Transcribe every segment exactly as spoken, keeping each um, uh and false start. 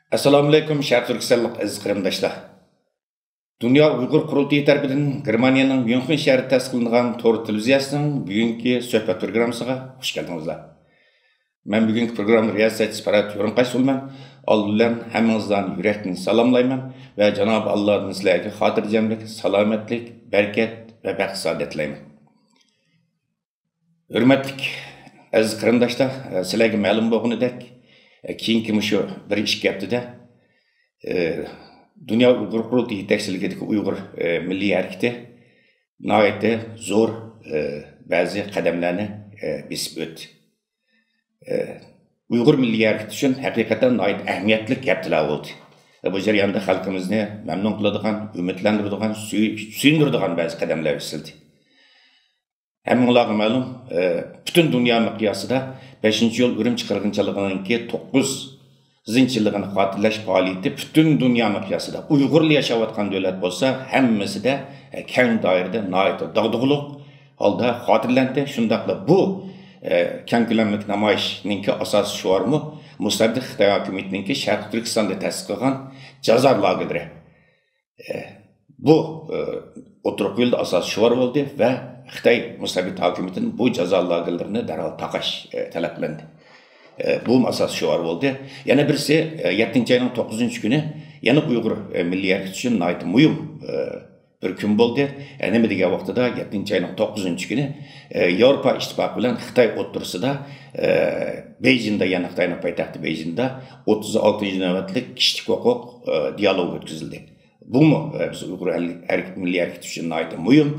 ئەسسالامۇئەلەيكۇم، شەرقىي تۈركىستانلىق ئەزىز قېرىنداشلار. دۇنيا ئۇيغۇر قۇرۇلتىيى تەرىپىدىن گېرمانىيەنىڭ ميۇنخېن شەھىرىدە تەسىس قىلىنغان تور تېلېۋىزىيەسىنىڭ بۈگۈنكى سۆھبەت پروگراممىسىغا خۇش كەلدىڭىزلەر. مەن بۈگۈنكى پروگرامما رىياسەتچىسى پەرھات ھۆرۈنقاش بولىمەن. ئالدى بىلەن ھەممىڭىزلارنى يۈرەكتىن سالاملايمەن ۋە جانابى ئاللادىن سىلەرگە خاتىرجەملىك، سالامەتلىك، بەرىكەت ۋە بەخت-سائادەت تىلەيمەن. ھۆرمەتلىك ئەزىز قېرىنداشلار، سىلەرگە مەلۇم بولغىنىدەك، كېيىنكى مۇشۇ بىر ئىككى ھەپتىدە، دۇنيا ئۇيغۇر قۇرۇلتىيى يېتەكچىلىكىدىكى ئۇيغۇر مىللىي ھەرىكىتى ناھايىتى زور بەزى قەدەملەرنى بېسىپ ئۆتتى. ئۇيغۇر مىللىي ھەرىكىتى ئۈچۈن ھەقىقەتەن ناھايىتى ئەھمىيەتلىك ھەپتىلەر بولدى. بۇ جەرياندا خەلقىمىزنى مەمنۇن قىلىدىغان، ئۈمىدلەندۈرىدىغان، سۆي-، سۆيۈندۈرىدىغان بەزى قەدەملەر بېسىلدى. ھەممىڭلارغا مەلۇم، ئى، پۈتۈن دۇنيا مىقياسىدا بەشىنچى ئىيۇل ئۈرۈمچى قىرغىنچىلىقىنىڭكى توققۇز يۈزىنچى يىللىقىنى خاتىرىلەش پائالىيىتى پۈتۈن دۇنيا مىقياسىدا، ئۇيغۇرلار ياشاۋاتقان دۆلەت بولسا، ھەممىسىدە، ئى، كەڭ دائىرىدە ناھايىتى داغدۇغىلىق ھالدا خاتىرىلەندى. شۇنداقلا بۇ، ئى، كەڭ كۆلەملىك نامايىشنىڭكى ئاساسىي شوئارىمۇ مۇستەبىت خىتاي ھاكىمىيىتىنىڭكى شەرقىي تۈركىستاندا تەسىس قىلغان جازا لاگېرلىرى. بۇ، ئى، ئوتتۇرىغا قويۇلدى، ئاساسىي شوئار بولدى ۋە خىتاي مۇستەبىت ھاكىمىيىتىدىن بۇ جازا لاگېرلىرىنى دەرھال تاقاش، ئى، تەلەپ قىلىندى. ئى، بۇمۇ ئاساسىي شوئار بولدى. يەنە بىرسى، ئى، يەتتىنچى ئاينىڭ توققۇزىنچى كۈنى يەنە ئۇيغۇر، ئى، مىللىي ھەرىكىتى ئۈچۈن ناھايىتى مۇھىم، ئى، بىر كۈن بولدى. ئى، نېمە دېگەن ۋاقتىدا يەتتىنچى ئاينىڭ توققۇزىنچى كۈنى، ئى، ياۋروپا ئىتتىپاقى بىلەن خىتاي ئوتتۇرىسىدا، ئى، بېيجىڭدا، يەنە خىتاينىڭ پايتەختى بېيجىڭدا ئوتتۇز ئالتىنچى نۆۋەتلىك كىشىلىك ھوقۇق، ئى، دىيالوگى ئۆتكۈزۈلدى. بۇمۇ، ئە، بىز ئۇيغۇر ھەل-، ھەرىكىتى، مىللىي ھەرىكىتى ئۈچۈن ناھايىتى مۇھىم.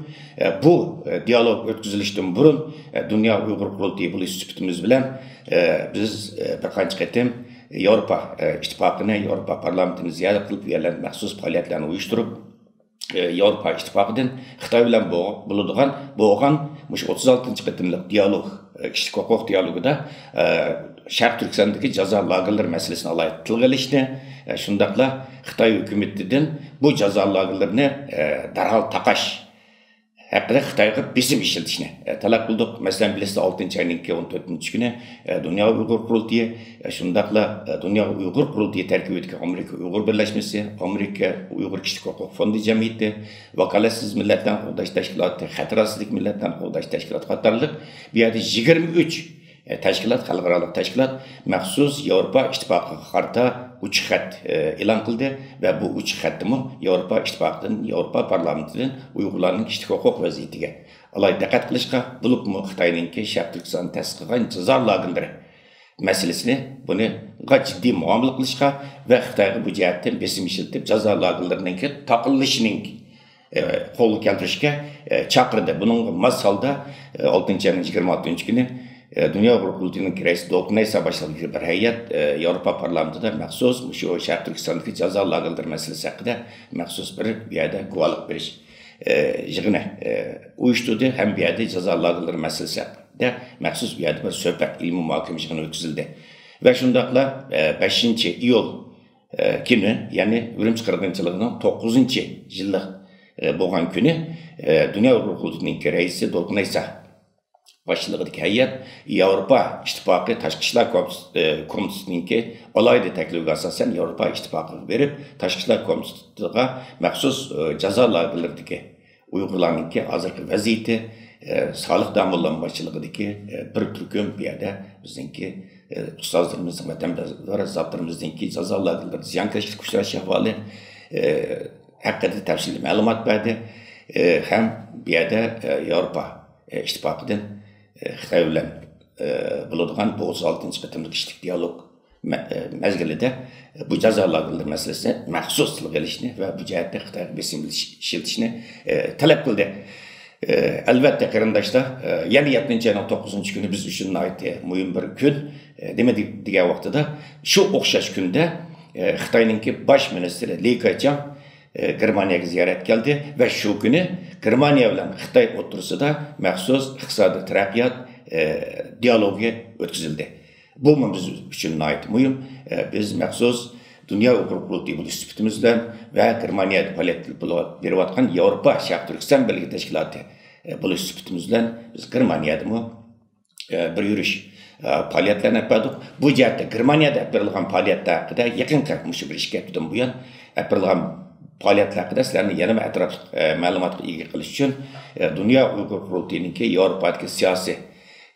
ئە، بۇ، ئە، دىيالوگ ئۆتكۈزۈلۈشتىن بۇرۇن، ئە، دۇنيا ئۇيغۇر قۇرۇلتىيى بولۇش سۈپىتىمىز بىلەن، ئە، بىز، ئە، بىر قانچە قېتىم ياۋروپا، ئە، ئىتتىپاقىنى، ياۋروپا پارلامېنتىنى زىيارەت قىلىپ، بۇ يەرلەردە مەخسۇس پائالىيەتلەرنى ئۇيۇشتۇرۇپ، ئە، ياۋروپا ئىتتىپاقىدىن خىتاي بىلەن بو-، بولىدىغان، بولغان مۇشۇ ئوتتۇز ئالتىنچى قېتىملىق دىيالوگ، ئە، كىشىلىك ھوقۇق دىيالوگىدا، ئە، شەرقىي تۈركىستاندىكى جازا لاگېرلىرى مەسىلىسىنى ئالاھىدە تىلغا ئېلىشنى، ئە، شۇنداقلا خىتاي ھۆكۈمىتىدىن بۇ جازا لاگېرلىرىنى، ئە، دەرھال تاقاش ھەققىدە خىتايغا بېسىم ئىشلىتىشنى، ئە، تەلەپ قىلدۇق. مەسىلەن، بىلىسىز، ئالتىنچى ئاينىڭكى ئون تۆتىنچى كۈنى، ئە، دۇنيا ئۇيغۇر قۇرۇلتىيى، ئە، شۇنداقلا، ئە، دۇنيا ئۇيغۇر قۇرۇلتىيى تەركىبىدىكى ئامېرىكا ئۇيغۇر بىرلەشمىسى، ئامېرىكا ئۇيغۇر كىشىلىك ھوقۇق فوندى جەمئىيىتى، ۋاكالەتسىز مىللەتلەرنى قوغداش تەشكىلاتى، خەتەر ئاستىدىكى مىللەتلەرنى قوغداش تەشكىلاتى قاتارلىق بۇ يەردە يىگىرمە ئۈچ، ئە، تەشكىلات، خەلقئارالىق تەشكىلات مەخسۇس ياۋروپا ئىتتىپاقىغا قارىتا ئوچۇق خەت، ئە، ئېلان قىلدى ۋە بۇ ئوچۇق خەتتىمۇ ياۋروپا ئىتتىپاقىدىن، ياۋروپا پارلامېنتىدىن ئۇيغۇرلارنىڭ كىشىلىك ھوقۇق ۋەزىيىتىگە ئالاھىدە دىققەت قىلىشقا، بولۇپمۇ خىتاينىڭكى شەرقىي تۈركىستان تەسىس قىلغان جازا لاگېرلىرى مەسىلىسىنى، بۇنىڭغا جىددىي مۇئامىلە قىلىشقا ۋە خىتايغا بۇ جەھەتتىن بېسىم ئىشلىتىپ، جازا لاگېرلىرىنىڭكى تاقىلىشىنىڭ، ئە، قولغا كەلتۈرۈشكە، ئە، چاقىردى. بۇنىڭغا ماس ھالدا، ئە، ئالتىنچى ئاينىڭ يىگىرمە ئالتىنچى كۈنى، ئە، دۇنيا ئۇيغۇر قۇرۇلتىيىنىڭ رەئىسى دولقۇن ئەيسا باشلىقىدىكى بىر ھەيئەت، ئە، ياۋروپا پارلامېنتىدا مەخسۇس مۇشۇ شەرقىي تۈركىستاندىكى جازا لاگېرلىرى مەسىلىسى ھەققىدە مەخسۇس بىر بۇ يەردە گۇۋاھلىق بېرىش، ئە، يىغىنى، ئە، ئۇيۇشتۇردى ھەم بۇ يەردە جازا لاگېرلىرى مەسىلىسى ھەققىدە مەخسۇس بۇ يەردە بىر سۆھبەت، ئىلمىي مۇھاكىمە يىغىنى ئۆتكۈزۈلدى. ۋە شۇنداقلا، ئە، بەشىنچى ئىيۇل، ئە، كۈنى، يەنى ئۈرۈمچى قىرغىنچىلىقىنىڭ توققۇزىنچى يىللىق، ئە، بولغان كۈنى، ئە، دۇنيا ئۇيغۇر قۇرۇلتىيىنىڭكى رەئىسى دولقۇن ئەيسا باشچىلىقىدىكى ھەيئەت ياۋروپا ئىتتىپاقى تاشقى ئىشلار كومىتېتىنىڭكى ئالاھىدە تەكلىپىگە ئاساسەن ياۋروپا ئىتتىپاقىغا بېرىپ، تاشقى ئىشلار كومىتېتىغا مەخسۇس، ئە، جازا لاگېرلىرىدىكى ئۇيغۇرلارنىڭكى ھازىرقى ۋەزىيىتى، ئە، سالىھ داموللام باشچىلىقىدىكى، ئە، بىر تۈركۈم بۇ يەردە بىزنىڭكى، ئە، ئۇستازلىرىمىزنىڭ، ۋەتەنداشلار، زاتلىرىمىزنىڭكى جازا لاگېرلىرىدا زىيانكەشلىككە ئۇچراش ئەھۋالى، ئە، ھەققىدە تەپسىلىي مەلۇمات بەردى. ئە، ھەم بۇ يەردە، ئە، ياۋروپا، ئە، ئىتتىپاقىدىن، ئە، خىتاي بىلەن، ئە، بولىدىغان بۇ ئوتتۇز ئالتىنچى قېتىملىق كىشىلىك دىيالوگ مە-، ئە، مەزگىلىدە بۇ جازا لاگېرلىرى مەسىلىسىنى مەخسۇس تىلغا ئېلىشنى ۋە بۇ جەھەتتە خىتايغا بېسىم ئىشلىتىشنى، ئە، تەلەپ قىلدى. ئە، ئەلۋەتتە، قېرىنداشلار، ئە، يەنە يەتتىنچى ئاينىڭ توققۇزىنچى كۈنى بىز ئۈچۈن ناھايىتى مۇھىم بىر كۈن. ئە، نېمە دېگەن ۋاقتىدا، شۇ ئوخشاش كۈندە، ئە، خىتاينىڭكى باش مىنىستىرى لى كېچياڭ، ئە، گېرمانىيەگە زىيارەتكە كەلدى ۋە شۇ كۈنى گېرمانىيە بىلەن خىتاي ئوتتۇرىسىدا مەخسۇس ئىقتىسادىي تەرەققىيات، ئە، دىيالوگى ئۆتكۈزۈلدى. بۇمۇ بىز ئۈچۈن ناھايىتى مۇھىم. ئە، بىز مەخسۇس دۇنيا ئۇيغۇر قۇرۇلتىيى بولۇش سۈپىتىمىز بىلەن ۋە گېرمانىيەدە پائالىيەت ئېلىپ بېرىۋاتقان ياۋروپا شەرقىي تۈركىستان بىرلىكى تەشكىلاتى، ئە، بولۇش سۈپىتىمىز بىلەن بىز گېرمانىيەدىمۇ، ئە، بىر يۈرۈش، پائالىيەتلەرنى ئېلىپ باردۇق. بۇ جەھەتتە گېرمانىيەدە ئېلىپ بېرىلغان پائالىيەتلەر ھەققىدە يېقىنقى مۇشۇ بىر ئىككى ھەپتىدىن بۇيان ئېلىپ بېرىلغان پائالىيەتلەر ھەققىدە سىلەرنى يەنە بىر ئەتراپلىق، ئە، مەلۇماتقا ئىگە قىلىش ئۈچۈن، ئە، دۇنيا ئۇيغۇر قۇرۇلتىيىنىڭكى ياۋروپادىكى سىياسىي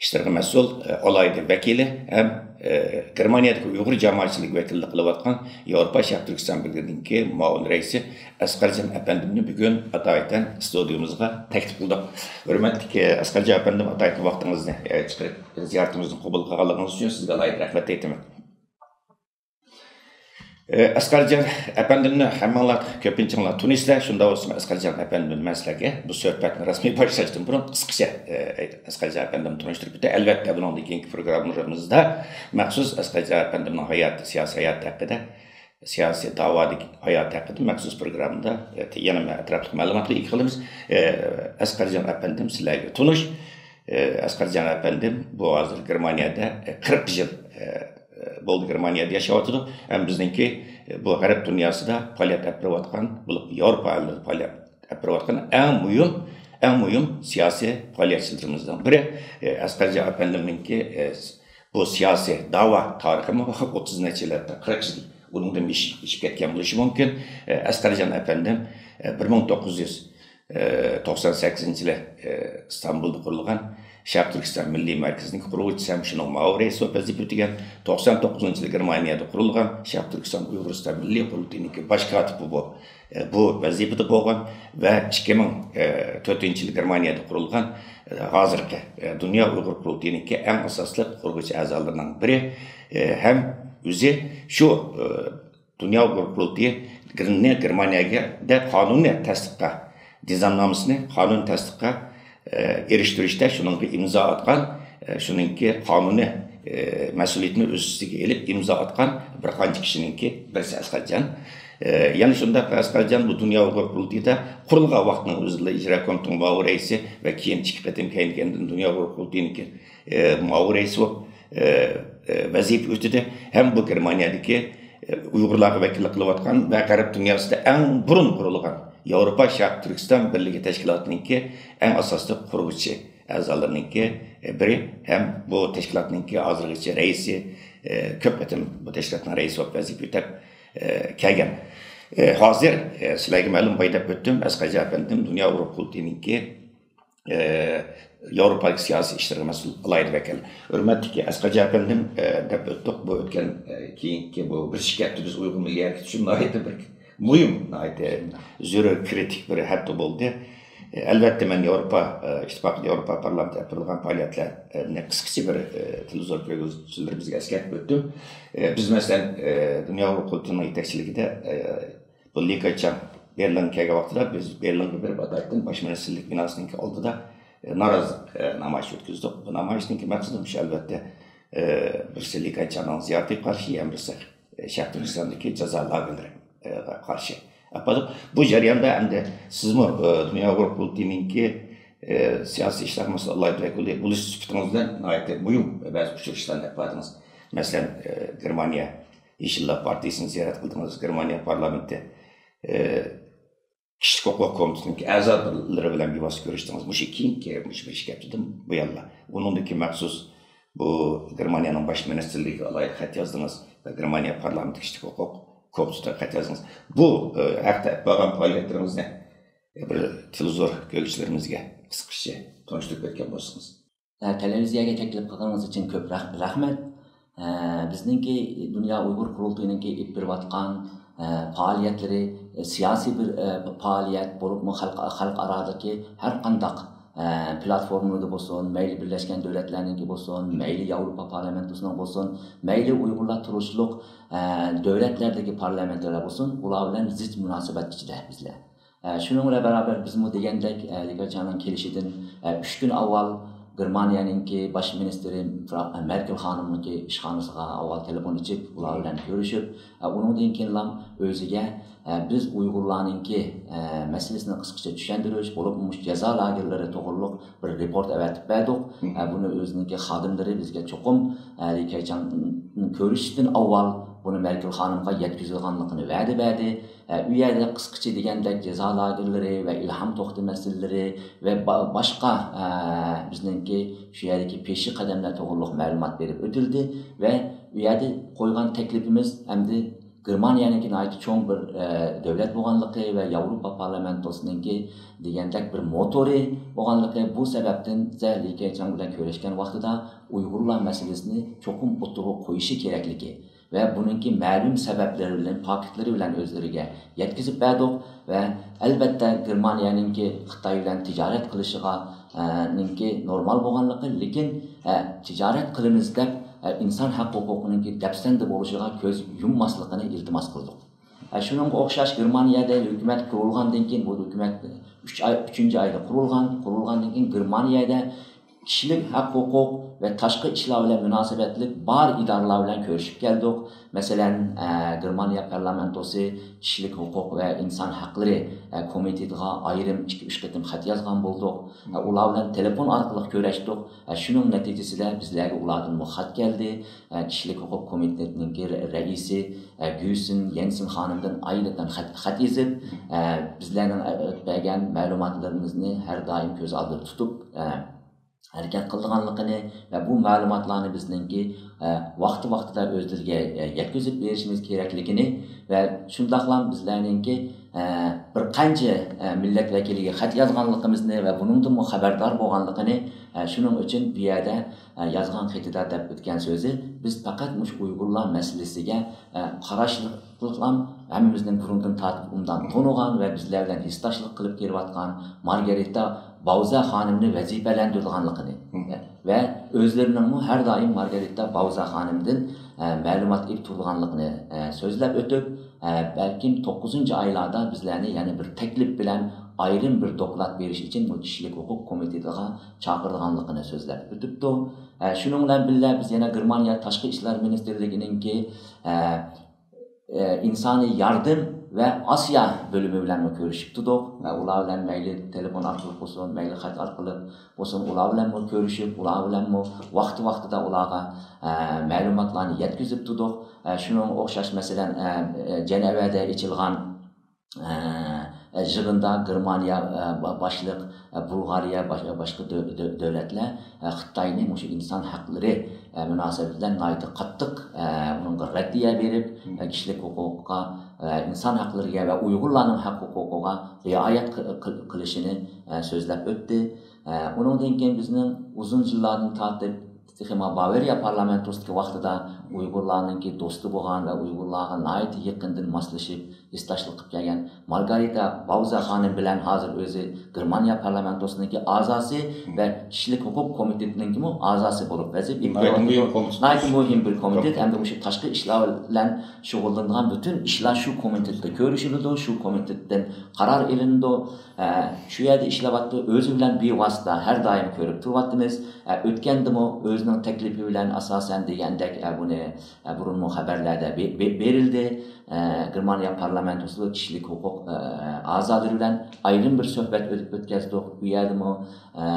ئىشلارغا مەسئۇل، ئە، ئالاھىدە ۋەكىلى ھەم، ئە، گېرمانىيەدىكى ئۇيغۇر جامائەتچىلىكى ۋەكىللىك قىلىۋاتقان ياۋروپا شەرقىي تۈركىستان بىرلىكىنىڭكى مۇئاۋىن رەئىسى ئەسقەرجان ئەپەندىمنى بۈگۈن ئاتايىتەن ستۇدىيىمىزغا تەكلىپ قىلدۇق. ھۆرمەتلىك، ئە، ئەسقەرجان ئەپەندىم، ئاتايىتەن ۋاقتىڭىزنى، ئە، چىقىرىپ، زىيارىتىمىزنى قوبۇل قىلغانلىقىڭىز ئۈچۈن سىزگە ئالاھىدە رەھمەت ئېيتىمەن. ئە، ئەسقەرجان ئەپەندىمنى ھەممىڭلار كۆپىنچىڭلار تونۇيسىلەر. شۇنداق بولسىمۇ، ئەسقەرجان ئەپەندىمنى مەن سىلەرگە بۇ سۆھبەتنى رەسمىي باشلاشتىن بۇرۇن قىسقىچە، ئە، ئەسقەرجان ئەپەندىمنى تونۇشتۇرۇپ ئۆتەي. ئەلۋەتتە، بۇنىڭدىن كېيىنكى پروگراممىلىرىمىزدا مەخسۇس ئەسقەرجان ئەپەندىمنىڭ ھاياتى، سىياسىي ھاياتى ھەققىدە، سىياسىي داۋادىكى ھاياتى ھەققىدە مەخسۇس پروگراممىدا، ئە، يەنە ئەتراپلىق مەلۇماتلار ئىگە قىلىمىز. ئە، ئەسقەرجان ئەپەندىم سىلەرگە تونۇش. ئە، ئەسقەرجان ئەپەندىم بۇ ھازىر گېرمانىيەدە، ئە، قىرىق يىل، ئە، بولدى گېرمانىيەدە ياشاۋاتىدۇ. ھەم بىزنىڭكى، ئە، بۇ غەرب دۇنياسىدا پائالىيەت ئېلىپ بېرىۋاتقان، بولۇپ ياۋروپا ئەللىرىدە پائالىيەت ئېلىپ بېرىۋاتقان ئەڭ مۇھىم، ئەڭ مۇھىم سىياسىي پائالىيەتچىلىرىمىزنىڭ بىرى. ئە، ئەسقەرجان ئەپەندىمنىڭكى، ئە، بۇ سىياسىي داۋا تارىخىمۇ ئوتتۇز نەچچە يىل، قىرىق يىل، ئۇنىڭدىن ئېشىپ، ئېشىپ كەتكەن بولۇشى مۇمكىن. ئە، ئەسقەرجان ئەپەندىم، ئە، بىر مىڭ توققۇز يۈز توقسان سەككىزىنچى يىلى، ئە، ئىستانبۇلدا قۇرۇلغان شەرقىي تۈركىستان مىللىي مەركىزىنىڭ قۇرغۇچىسى ھەم شۇنىڭ مۇئاۋىن رەئىسى بولۇپ ۋەزىپە ئۆتىگەن. توقسان توققۇزىنچى يىلى گېرمانىيەدە قۇرۇلغان شەرقىي تۈركىستان ئۇيغۇرىستان مىللىي قۇرۇلتىيىنىڭكى باش كاتىپى بولۇپ، ئە، بۇ ۋەزىپىدە بولغان ۋە ئىككى مىڭ تۆتىنچى يىلى گېرمانىيەدە قۇرۇلغان، ئە، ھازىرقى، ئە، دۇنيا ئۇيغۇر قۇرۇلتىيىنىڭكى ئەڭ ئاساسلىق قۇرغۇچى ئەزالىرىنىڭ بىرى، ئە، ھەم ئۆزى شۇ، ئە، دۇنيا ئۇيغۇر قۇرۇلتىيىنى گېرمانىيەدە قانۇننى تەستىققا، نىزامنامىسىنى قانۇن تەستىققا، ئە، ئېرىشتۈرۈشتە شۇنىڭغا ئىمزا ئاتقان، ئە، شۇنىڭكى قانۇنى، ئە، مەسئۇلىيىتىنى ئۆز ئۈستىگە ئېلىپ ئىمزا ئاتقان بىر قانچە كىشىنىڭكى بىرسى ئەسقەرجان. ئە، يەنە شۇنداق ئەسقەرجان بۇ دۇنيا ئۇيغۇر قۇرۇلتىيىدا قۇرۇلغان ۋاقىتنىڭ ئۆزىدىلا ئىجرا كومىتېتنىڭ مۇئاۋىن رەئىسى ۋە كېيىن ئىككى قېتىم كەينى-كەينىدىن دۇنيا ئۇيغۇر قۇرۇلتىيىنىڭكى ئە، مۇئاۋىن رەئىسى بولۇپ، ئە، ئە، ۋەزىپە ئۆتىدى. ھەم بۇ گېرمانىيەدىكى، ئە، ئۇيغۇرلارغا ۋەكىللىك قىلىۋاتقان ۋە غەرب دۇنياسىدا ئەڭ بۇرۇن قۇرۇلغان ياۋروپا شەرقىي تۈركىستان بىرلىكى تەشكىلاتىنىڭكى ئەڭ ئاساسلىق قۇرغۇچى ئەزالىرىنىڭكى، ئە، بىرى ھەم بۇ تەشكىلاتنىڭكى ھازىرغىچە رەئىسى، ئە، كۆپ قېتىم بۇ تەشكىلاتنىڭ رەئىسى بولۇپ ۋەزىپە ئۆتەپ، ئە، كەلگەن. ئە، ھازىر، ئە، سىلەرگە مەلۇم باي دەپ ئۆتتۈم، ئەسقەرجان ئەپەندىم دۇنيا ئۇيغۇر قۇرۇلتىيىنىڭكى ئە، ياۋروپادىكى سىياسىي ئىشلارغا مەسئۇل ئالاھىدە ۋەكىل. ھۆرمەتلىك ئەسقەرجان ئەپەندىم، ئە، دەپ ئۆتتۇق. بۇ ئۆتكەن، ئە، كېيىنكى بۇ بىر ئىككى ھەپتە بىز ئۇيغۇر مىللىي ھەرىكىتى ئۈچۈن ناھايىتى بىر مۇھىم، ناھايىتى زۆرۈر، كرىتىك بىر ھەپتە بولدى. ئە، ئەلۋەتتە، مەن ياۋروپا، ئە، ئىتتىپاقى، ياۋروپا پارلامېنتى ئېلىپ بېرىلغان پائالىيەتلەرنى قىسقىچە بىر، ئە، تېلېۋىزور كۆرگۈزگۈچىلىرىمىزگە ئەسكەرتىپ ئۆتتۈم. ئە، بىز، مەسىلەن، ئە، دۇنيا ئۇيغۇر قۇرۇلتىيىنىڭ يېتەكچىلىكىدە، ئە، بۇ لى كېچياڭ بېرلىنغا كەلگەن ۋاقتىدا بىز بېرلىنغا بېرىپ، ئاتايتىن باش مىنىستىرلىك بىناسىنىڭكى ئالدىدا، ئە، نارازىلىق، ئە، نامايىشى ئۆتكۈزدۇق. بۇ نامايىشنىڭكى مەقسىتى مۇشۇ، ئەلۋەتتە، ئە، بىرسى لى كېچياڭنىڭ زىيارىتىگە قارشى، يەنە بىرسى، ئە، شەرقىي تۈركىستاندىكى جازا لاگېرلىرىغا قارشى. ئاپاردۇق. بۇ جەرياندا ئەمدى سىزمۇ، ئە، دۇنيا ئۇيغۇر قۇرۇلتىيىنىڭكى، ئە، سىياسىي ئىشلار مەسئۇلى ئالاھىدە ۋەكىلى بولۇش سۈپىتىڭىز بىلەن ناھايىتى مۇھىم بەزى ئۇچرىشىشلارنى ئېلىپ باردىڭىز. مەسىلەن، ئە، گېرمانىيە يېشىللار پارتىيىسىنى زىيارەت قىلدىڭىز، گېرمانىيە پارلامېنتى، ئە، كىشىلىك ھوقۇق كومىتېتىنىڭكى ئەزالىرى بىلەن بىۋاسىتە كۆرۈشتىڭىز. مۇشۇ كېيىنكى، مۇشۇ بىر ئىككى ھەپتىدىن بۇيانلا. ئۇنىڭدىن كېيىن مەخسۇس بۇ گېرمانىيەنىڭ باش مىنىستىرلىكىگە ئالاھىدە خەت يازدىڭىز ۋە گېرمانىيە پارلامېنتى كىشىلىك ھوقۇق كومىتېتىغا خەت يازدىڭىز. بۇ، ئە، ھەقتە ئېلىپ بارغان پائالىيەتلىرىڭىزنى بىر تېلېۋىزور كۆرگۈچىلىرىمىزگە قىسقىچە تونۇشتۇرۇپ ئۆتكەن بولسىڭىز. ئە، تېلېۋىزىيەگە تەكلىپ قىلغىنىڭىز ئۈچۈن كۆپ رەھ-، رەھمەت. ئە، بىزنىڭكى دۇنيا ئۇيغۇر قۇرۇلتىيىنىڭكى ئېلىپ بېرىۋاتقان، ئە، پائالىيەتلىرى، ئە، سىياسىي بىر، ئە، پائالىيەت بولۇپمۇ خەلق، خەلقئارادىكى ھەر قانداق، ئە، پلاتفورمىلاردا بولسۇن، مەيلى بىرلەشكەن دۆلەتلەرنىڭكى بولسۇن، مەيلى ياۋروپا پارلامېنتىسىنىڭ بولسۇن، مەيلى ئۇيغۇرلار تۇرۇشلۇق، ئە، دۆلەتلەردىكى پارلامېنتلار بولسۇن، ئۇلار بىلەن زىچ مۇناسىۋەت ئىچىدە بىزلەر. ئە، شۇنىڭ بىلەن بەرابەر بىزمۇ دېگەندەك، ئە، لى كېچياڭنىڭ كېلىشىدىن، ئە، ئۈچ كۈن ئاۋۋال گېرمانىيەنىڭكى باش مىنىستىرى فرا-، ئە، مېركېل خانىمنىڭكى ئىشخانىسىغا ئاۋۋال تېلېفون ئېچىپ، ئۇلار بىلەن كۆرۈشۈپ، ئە، ئۇنىڭدىن كېيىنلا ئۆزىگە، ئە، بىز ئۇيغۇرلارنىڭكى، ئە، مەسىلىسىنى قىسقىچە چۈشەندۈرۈش، بولۇپمۇ مۇشۇ جازا لاگېرلىرى توغرۇلۇق بىر رېپورت ئەۋەتىپ بەردۇق. ئە، بۇنى ئۆزىنىڭكى خادىملىرى بىزگە چوقۇم، ئە، لى كېچياڭنى كۆرۈشتىن ئاۋۋال بۇنى مەركۈل خانىمغا يەتكۈزىدىغانلىقىنى ۋەدە بەردى. ئە، ئۇ يەردە قىسقىچە دېگەندەك جازا لاگېرلىرى ۋە ئىلھام توختى مەسىلىلىرى ۋە با-، باشقا، ئە، بىزنىڭكى شۇ يەردىكى پېشى قەدەملەر توغرۇلۇق مەلۇمات بېرىپ ئۆتۈلدى ۋە ئۇ يەردە قويغان تەكلىپىمىز ئەمدى گېرمانىيەنىڭكى ناھايىتى چوڭ بىر، ئە، دۆلەت بولغانلىقى ۋە ياۋروپا پارلامېنتوسىنىڭكى دېگەندەك بىر موتورى بولغانلىقى، بۇ سەۋەبتىن زە لىكەيچاڭ بىلەن كۆرۈشكەن ۋاقتىدا ئۇيغۇرلار مەسىلىسىنى چوقۇم ئوتتۇرىغا قويۇشى كېرەكلىكى ۋە بۇنىڭكى مەلۇم سەۋەبلىرى بىلەن، پاكىتلىرى بىلەن ئۆزلىرىگە يەتكۈزۈپ بەردۇق ۋە ئەلبەتتە گېرمانىيەنىڭكى خىتاي بىلەن تىجارەت قىلىشىغا، ئە، نىڭكى نورمال بولغانلىقى، لېكىن، ئە، تىجارەت قىلىمىز دەپ، ئە، ئىنسان ھەق ھوقۇقىنىڭكى دەپسەندە بولۇشىغا كۆز يۇمماسلىقىنى ئىلتىماس قىلدۇق. ئە، شۇنىڭغا ئوخشاش گېرمانىيەدە ھۆكۈمەت قۇرۇلغاندىن كېيىن، بۇ ھۆكۈمەت ئۈچ ئاي، ئۈچىنچى ئايدا قۇرۇلغان، قۇرۇلغاندىن كېيىن گېرمانىيەدە كىشىلىك ھەق ھوقۇق ۋە تاشقى ئىشلار بىلەن مۇناسىۋەتلىك بار ئىدارىلەر بىلەن كۆرۈشۈپ كەلدۇق. مەسىلەن، ئە، گېرمانىيە پارلامېنتوسى كىشىلىك ھوقۇق ۋە ئىنسان ھەقلىرى، ئە، كومىتېتىغا ئايرىم ئىككى، ئۈچ قېتىم خەت يازغان بولدۇق. ئە، ئۇلار بىلەن تېلېفون ئارقىلىق كۆرۈشتۇق. ئە، شۇنىڭ نەتىجىسىدە بىزلەرگە ئۇلاردىنمۇ خەت كەلدى. ئە، كىشىلىك ھوقۇق كومىتېتىنىڭكى رە-، رەئىسى، ئە، گۈسىن يەنسېن خانىمدىن ئايرىتىن خەت، خەت يېزىپ، ئە، بىزلەرنىڭ، ئە، ئۆتۈپ بەرگەن مەلۇماتلىرىمىزنى ھەر دائىم كۆز ئالدىدا تۇتۇپ، ئە، ھەرىكەت قىلىدىغانلىقىنى ۋە بۇ مەلۇماتلارنى بىزنىڭكى، ئە، ۋاقتى ۋاقتىدا ئۆزلىرىگە، ئە، يەتكۈزۈپ بېرىشىمىز كېرەكلىكىنى ۋە شۇنداقلا بىزلەرنىڭكى، ئە، بىر قانچە، ئە، مىللەت ۋەكىلىگە خەت يازغانلىقىمىزنى ۋە بۇنىڭدىنمۇ خەۋەردار بولغانلىقىنى، ئە، شۇنىڭ ئۈچۈن بۇ يەردە، ئە، يازغان خېتىدا دەپ ئۆتكەن سۆزى، بىز پەقەت مۇشۇ ئۇيغۇرلار مەسىلىسىگە، ئە، قاراشلىق قىلىقلام ھەممىمىزنىڭ بۇرۇندىن تارتىپ ئوبدان تونۇغان ۋە بىزلەر بىلەن ھېسداشلىق قىلىپ كېلىۋاتقان مارگارىتا باۋزا خانىمنى ۋەزىپەلەندۈرىدىغانلىقىنى ۋە ئۆزلىرىنىڭمۇ ھەر دائىم مارگارىتا باۋزا خانىمدىن، ئە، مەلۇمات ئېلىپ تۇرىدىغانلىقىنى، ئە، سۆزلەپ ئۆتۈپ، ئە، بەلكىم توققۇزىنچى ئايلاردا بىزلەرنى يەنە بىر تەكلىپ بىلەن ئايرىم بىر دوكلات بېرىش ئۈچۈن بۇ كىشىلىك ھوقۇق كومىتېتىغا چاقىرىدىغانلىقىنى سۆزلەپ ئۆتۈپتۇ. ئە، شۇنىڭ بىلەن بىللە، بىز يەنە گېرمانىيە تاشقى ئىشلار مىنىستىرلىكىنىڭكى، ئە، ئە، ئىنسانىي ياردەم ۋە ئاسىيا بۆلۈمى بىلەنمۇ كۆرۈشۈپ تۇردۇق. ئە، ئۇلار بىلەن مەيلى تېلېفون ئارقىلىق بولسۇن، مەيلى خەت ئارقىلىق بولسۇن، ئۇلار بىلەنمۇ كۆرۈشۈپ، ئۇلار بىلەنمۇ ۋاقتى ۋاقتىدا ئۇلارغا، ئە، مەلۇماتلارنى يەتكۈزۈپ تۇردۇق. ئە، شۇنىڭغا ئوخشاش، مەسىلەن، ئە، ئە، جەنەۋەدە ئېچىلغان، ئە، ئە، يىغىندا گېرمانىيە، ئە، با-، باشلىق، ئە، بۇلغارىيە، باش-، باشقا دۆ-، دۆ-، دۆلەتلەر، ئە، خىتاينى مۇشۇ ئىنسان ھەقلىرى، ئە، مۇناسىۋىتى بىلەن ناھايىتى قاتتىق، ئە، ئۇنىڭغا رەددىيە بېرىپ، ئە، كىشىلىك ھوقۇققا، ئە، ئىنسان ھەقلىرىگە ۋە ئۇيغۇرلارنىڭ ھەق ھوقۇقىغا رىئايەت قىل-، قىل-، قىلىشىنى، ئە، سۆزلەپ ئۆتتى. ئە، ئۇنىڭدىن كېيىن بىزنىڭ ئۇزۇن يىللاردىن تارتىپ تېخىمۇ باۋارىيە پارلامېنتوسىدىكى ۋاقتىدا ئۇيغۇرلارنىڭكى دوستى بولغان ۋە ئۇيغۇرلارغا ناھايىتى يېقىندىن ماسلىشىپ، ھېسداشلىق قىلىپ كەلگەن مارگارىتا باۋزا خانىم بىلەن ھازىر ئۆزى گېرمانىيە پارلامېنتوسىنىڭكى ئەزاسى ۋە كىشىلىك ھوقۇق كومىتېتىنىڭكىمۇ ئەزاسى بولۇپ ۋەزىپە ئېلىپ ناھايىتى كېلىۋاتىدۇ. مۇھىم كومىتېت. ناھايىتى مۇھىم بىر كومىتېت ھەمدە مۇشۇ تاشقى ئىشلار بىلەن شۇغۇللىنىدىغان پۈتۈن ئىشلار شۇ كومىتېتتا كۆرۈشۈلىدۇ، شۇ كومىتېتتىن قارار ئېلىنىدۇ. ئە، شۇ يەردە ئىشلەۋاتىدۇ. ئۆزى بىلەن بىۋاسىتە ھەر دائىم كۆرۈپ تۇرۇۋاتىمىز. ئە، ئۆتكەندىمۇ ئۆزىنىڭ تەكلىپى بىلەن ئاساسەن دېگەندەك، ئە، بۇنى، ئە، بۇرۇنمۇ خەۋەرلەردە بې-، بې-، بېرىلدى. ئە، گېرمانىيە پارلامېنتوسىدا كىشىلىك ھوقۇق، ئە، ئەزالىرى بىلەن ئايرىم بىر سۆھبەت ئۆت-، ئۆتكەزدۇق. ئۇ يەردىمۇ، ئە،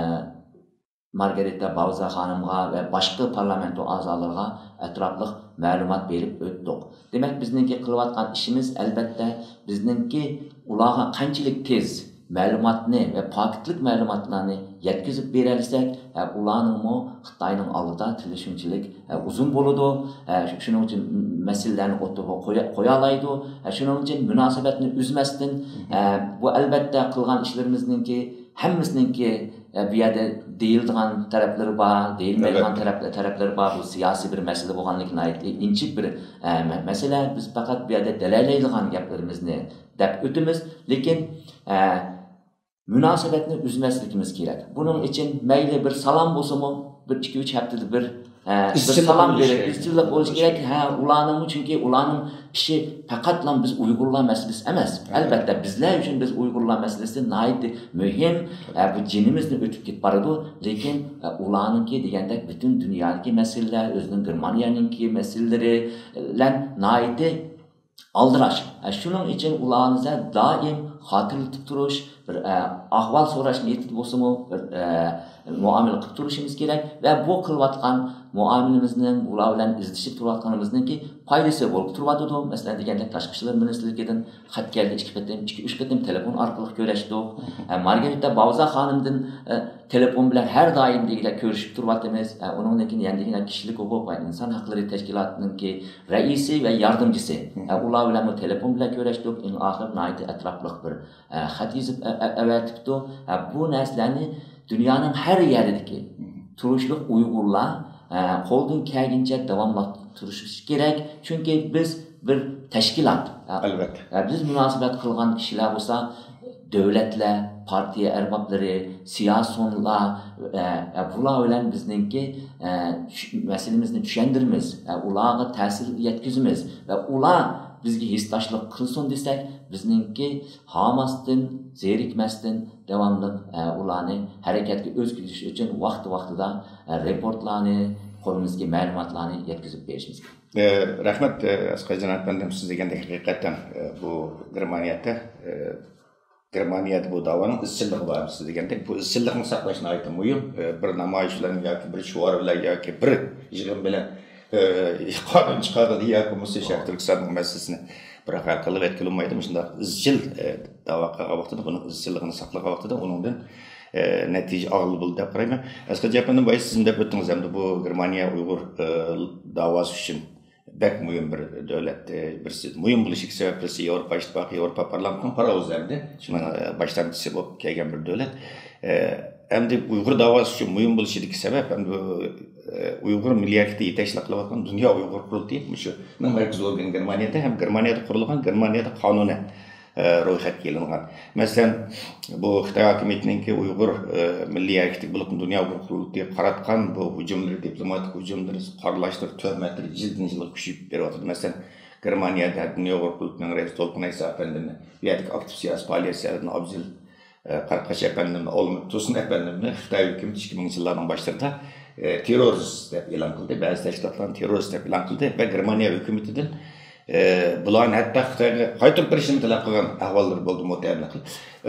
مارگارىتا باۋزا خانىمغا ۋە باشقا پارلامېنتو ئەزالىرىغا ئەتراپلىق مەلۇمات بېرىپ ئۆتتۇق. دېمەك، بىزنىڭكى قىلىۋاتقان ئىشىمىز، ئەلبەتتە، بىزنىڭكى ئۇلارغا قانچىلىك تېز مەلۇماتنى ۋە پاكىتلىق مەلۇماتلارنى يەتكۈزۈپ بېرەلىسەك، ئە، ئۇلارنىڭمۇ خىتاينىڭ ئالدىدا تىلى شۇنچىلىك، ئە، ئۇزۇن بولىدۇ. ئە، شۇ-، شۇنىڭ ئۈچۈن مەسىلىلەرنى ئوتتۇرىغا قويا-، قويالايدۇ. ئە، شۇنىڭ ئۈچۈن مۇناسىۋەتنى ئۈزمەستىن، ئە، بۇ، ئەلبەتتە، قىلغان ئىشلىرىمىزنىڭكى ھەممىسىنىڭكى، ئە، بۇ يەردە دېيىلىدىغان تەرەپلىرى بار، دېيىلمەيدىغان تەرەپ-، تەرەپلىرى بار. بۇ سىياسىي بىر مەسىلە بولغانلىقى ناھايىتى ئىنچىكە بىر، ئە، مە-، مەسىلە. بىز پەقەت بۇ يەردە دەلىللەيدىغان گەپلىرىمىزنى دەپ ئۆتىمىز. لېكىن، ئە، مۇناسىۋەتنى ئۈزمەسلىكىمىز كېرەك. بۇنىڭ ئۈچۈن مەيلى بىر سالام بولسىمۇ، بىر ئىككى، ئۈچ ھەپتىدە بىر، ئە، بىر سالام بېرىپ، ئىزچىللىق بولۇشى كېرەك. ھە، ئۇلارنىڭمۇ، چۈنكى ئۇلارنىڭ ئىشى پەقەتلا بىز ئۇيغۇرلار مەسىلىسى ئەمەس. ئەلۋەتتە، بىزلەر ئۈچۈن بىز ئۇيغۇرلار مەسىلىسى ناھايىتى مۇھىم. ئە، بۇ جېنىمىزنى ئۆتۈپ كېتىپ بارىدۇ. لېكىن، ئە، ئۇلارنىڭكى دېگەندەك پۈتۈن دۇنيادىكى مەسىلىلەر، ئۆزىنىڭ گېرمانىيەنىڭكى مەسىلىلىرى بىلەن ناھايىتى ئالدىراش. ئە، شۇنىڭ ئۈچۈن ئۇلارنى دائىم خاتىرىلىتىپ تۇرۇش، بىر ئە، ئەھۋال سوراش نىيىتىدە بولسىمۇ بىر ئە، مۇئامىلە قىلىپ تۇرۇشىمىز كېرەك ۋە بۇ قىلىۋاتقان مۇئامىلىمىزنىڭ، ئۇلار بىلەن ئىزدىشىپ تۇرۇۋاتقىنىمىزنىڭكى پايدىسى بولۇپ تۇرۇۋاتىدۇ. مەسىلەن، دېگەندەك، تاشقى ئىشلار مىنىستىرلىكىدىن خەت كەلدى، ئىككى قېتىم، ئىككى، ئۈچ قېتىم تېلېفون ئارقىلىق كۆرۈشتۇق. ئە، مارگارىتا باۋزا خانىمدىن ئە، تېلېفون بىلەن ھەر دائىم دېگۈدەك كۆرۈشۈپ تۇرۇۋاتىمىز. ئە، ئۇنىڭدىن كېيىن يەنە دېگۈدەك كىشىلىك ھوقۇق ۋە ئىنسان ھەقلىرى تەشكىلاتىنىڭكى رەئىسى ۋە ياردەمچىسى. ئە، ئۇلار بىلەنمۇ تېلېفون بىلەن كۆرۈشتۇق. ئەڭ ئاخىرى ناھايىتى ئەتراپلىق بىر ئە، خەت يېزىپ ئە-، ئە-، ئەۋەتىپتۇ. ئە، بۇ نەرسىلەرنى دۇنيانىڭ ھەر يەرىدىكى تۇرۇشلۇق ئۇيغۇرلار ئە، قولدىن كەلگىنىچە داۋاملاشتۇرۇشى كېرەك. چۈنكى بىز بىر تەشكىلات. ئە، ئەلۋەتتە. ئە، بىز مۇناسىۋەت قىلغان كىشىلەر بولسا دۆلەتلەر، پارتىيە ئەربابلىرى، سىياسىيونلار، ئە، ئە، بۇلار بىلەن بىزنىڭكى ئە، چۈش-، مەسىلىمىزنى چۈشەندۈرىمىز، ئە، ئۇلارغا تەسىر يەتكۈزىمىز ۋە ئۇلار بىزگە ھېسداشلىق قىلسۇن دېسەك، بىزنىڭكى ھاماستىن، زېرىكمەستىن داۋاملىق ئە، ئۇلارنى ھەرىكەتكە ئۆتكۈزۈش ئۈچۈن ۋاقتى ۋاقتىدا ئە، رېپورتلارنى، قولىمىزدىكى مەلۇماتلارنى يەتكۈزۈپ بېرىشىمىز كېرەك. ئە، رەھمەت، ئە، ئەسقەر جاناب ئەپەندىم، سىز دېگەندەك ھەقىقەتەن ئە، بۇ گېرمانىيەدە ئە، گېرمانىيەدە بۇ داۋانىڭ ئىزچىللىقى بار، سىز دېگەندەك بۇ ئىزچىللىقنى ساقلاش ناھايىتى مۇھىم. ئە، بىر نامايىش بىلەن ياكى بىر شوئار بىلەن ياكى بىر يىغىن بىلەن ئە، قانۇن چىقارغىلى ياكى بولمىسا شەرقىي تۈركىستاننىڭ مەسىلىسىنى بىراق ھەل قىلىۋەتكىلى بولمايدۇ. مۇشۇنداق ئىزچىل ئە، داۋا قىلغان ۋاقتىدا، بۇنىڭ ئىزچىللىقىنى ساقلىغان ۋاقتىدا ئۇنىڭدىن ئە، نەتىجە ئالغىلى بولىدۇ دەپ قارايمەن. ئەسقەر جان ئەپەندىم، بايا سىزمۇ دەپ ئۆتتىڭىز، ئەمدى بۇ گېرمانىيە ئۇيغۇر ئە، داۋاسى ئۈچۈن بەك مۇھىم بىر دۆلەت، ئە، بىرسى مۇھىم بولۇشىدىكى سەۋەب بىرسى ياۋروپا ئىتتىپاقى، ياۋروپا پارلامېنتىنىڭ پاراۋۇزى ئەمدى شۇنىڭ ئە، باشلامچىسى بولۇپ كەلگەن بىر دۆلەت. ئە، ئەمدى ئۇيغۇر داۋاسى ئۈچۈن مۇھىم بولۇشىدىكى سەۋەب ئەمدى بۇ، ئە، ئۇيغۇر مىللىي ھەرىكىتى يېتەكچىلىك قىلىۋاتقان دۇنيا ئۇيغۇر قۇرۇلتىيى، مۇشۇنىڭ مەركىزىي ئورگىنى گېرمانىيەدە ھەم گېرمانىيەدە قۇرۇلغان، گېرمانىيەدە قانۇنى ئە، رويخەتكە ئېلىنغان. مەسىلەن، بۇ خىتاي ھاكىمىيىتىنىڭكى ئۇيغۇر ئە، مىللىي ھەرىكىتىگە بولۇپمۇ دۇنيا ئۇيغۇر قۇرۇلتىيىگە قاراتقان بۇ ھۇجۇملىرى، دىپلوماتىك ھۇجۇملىرى، قارىلاشلىرى، تۆھمەتلىرى يىلدىن يىلغا كۈچىيىپ بېرىۋاتىدۇ. مەسىلەن، گېرمانىيەدە دۇنيا ئۇيغۇر قۇرۇلتىيىنىڭ رەئىسى دولقۇن ئەيسا ئەپەندىنى، بۇ يەردىكى ئاكتىپ سىياسىي پائالىيەتچىلەردىن ئابزېل ئە، قاراقاش ئەپەندىمنى، ئالمۇت تۇرسۇن ئەپەندىمنى خىتاي ھۆكۈمىتى ئىككى مىڭىنچى يىللارنىڭ باشلىرىدا ئە، تېررورىست دەپ ئېلان قىلدى. بەزى تەشكىلاتلارنى تېررورىست دەپ ئېلان قىلدى ۋە گېرمانىيە ھۆكۈمىتىدىن ئە، بۇلارنى ھەتتا خىتايغا قايتۇرۇپ بېرىشنى تەلەپ قىلغان ئەھۋاللىرى بولدى مۇتەئەللىق.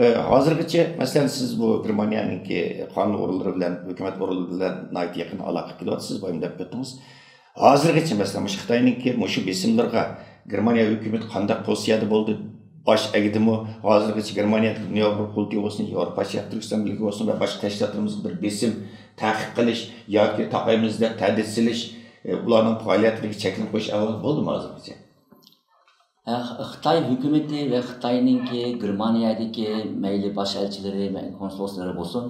ئە، ھازىرغىچە، مەسىلەن، سىز بۇ گېرمانىيەنىڭكى قانۇن ئورۇنلىرى بىلەن، ھۆكۈمەت ئورۇنلىرى بىلەن ناھايىتى يېقىن ئالاقە قىلىۋاتىسىز، بايام دەپ ئۆتتىڭىز. ھازىرغىچە، مەسىلەن، مۇشۇ خىتاينىڭكى مۇشۇ بېسىملىرىغا گېرمانىيە ھۆكۈمىتى قانداق پوزىتسىيەدە بولدى؟ باش ئەگدىمۇ؟ ھازىرغىچە گېرمانىيەدىكى دۇنيا ئۇيغۇر قۇرۇلتىيى بولسۇن، ياۋروپا ئىتتىپاقى تۈركىستان بىرلىكى بولسۇن ۋە باشقا تەشكىلاتلىرىمىزغا بىر بېسىم، تەقىب قىلىش ياكى تاقايمىز دەپ تەھدىت سېلىش، ئە، ئۇلارنىڭ پائالىيەتلىرىگە چەكلىمە قويۇش ئەھۋالى بولدىمۇ ھازىرغىچە؟ ئە، خىتاي ھۆكۈمىتى ۋە خىتاينىڭكى گېرمانىيەدىكى مەيلى باش ئەلچىلىرى، مەيلى كونسۇللۇقلىرى بولسۇن،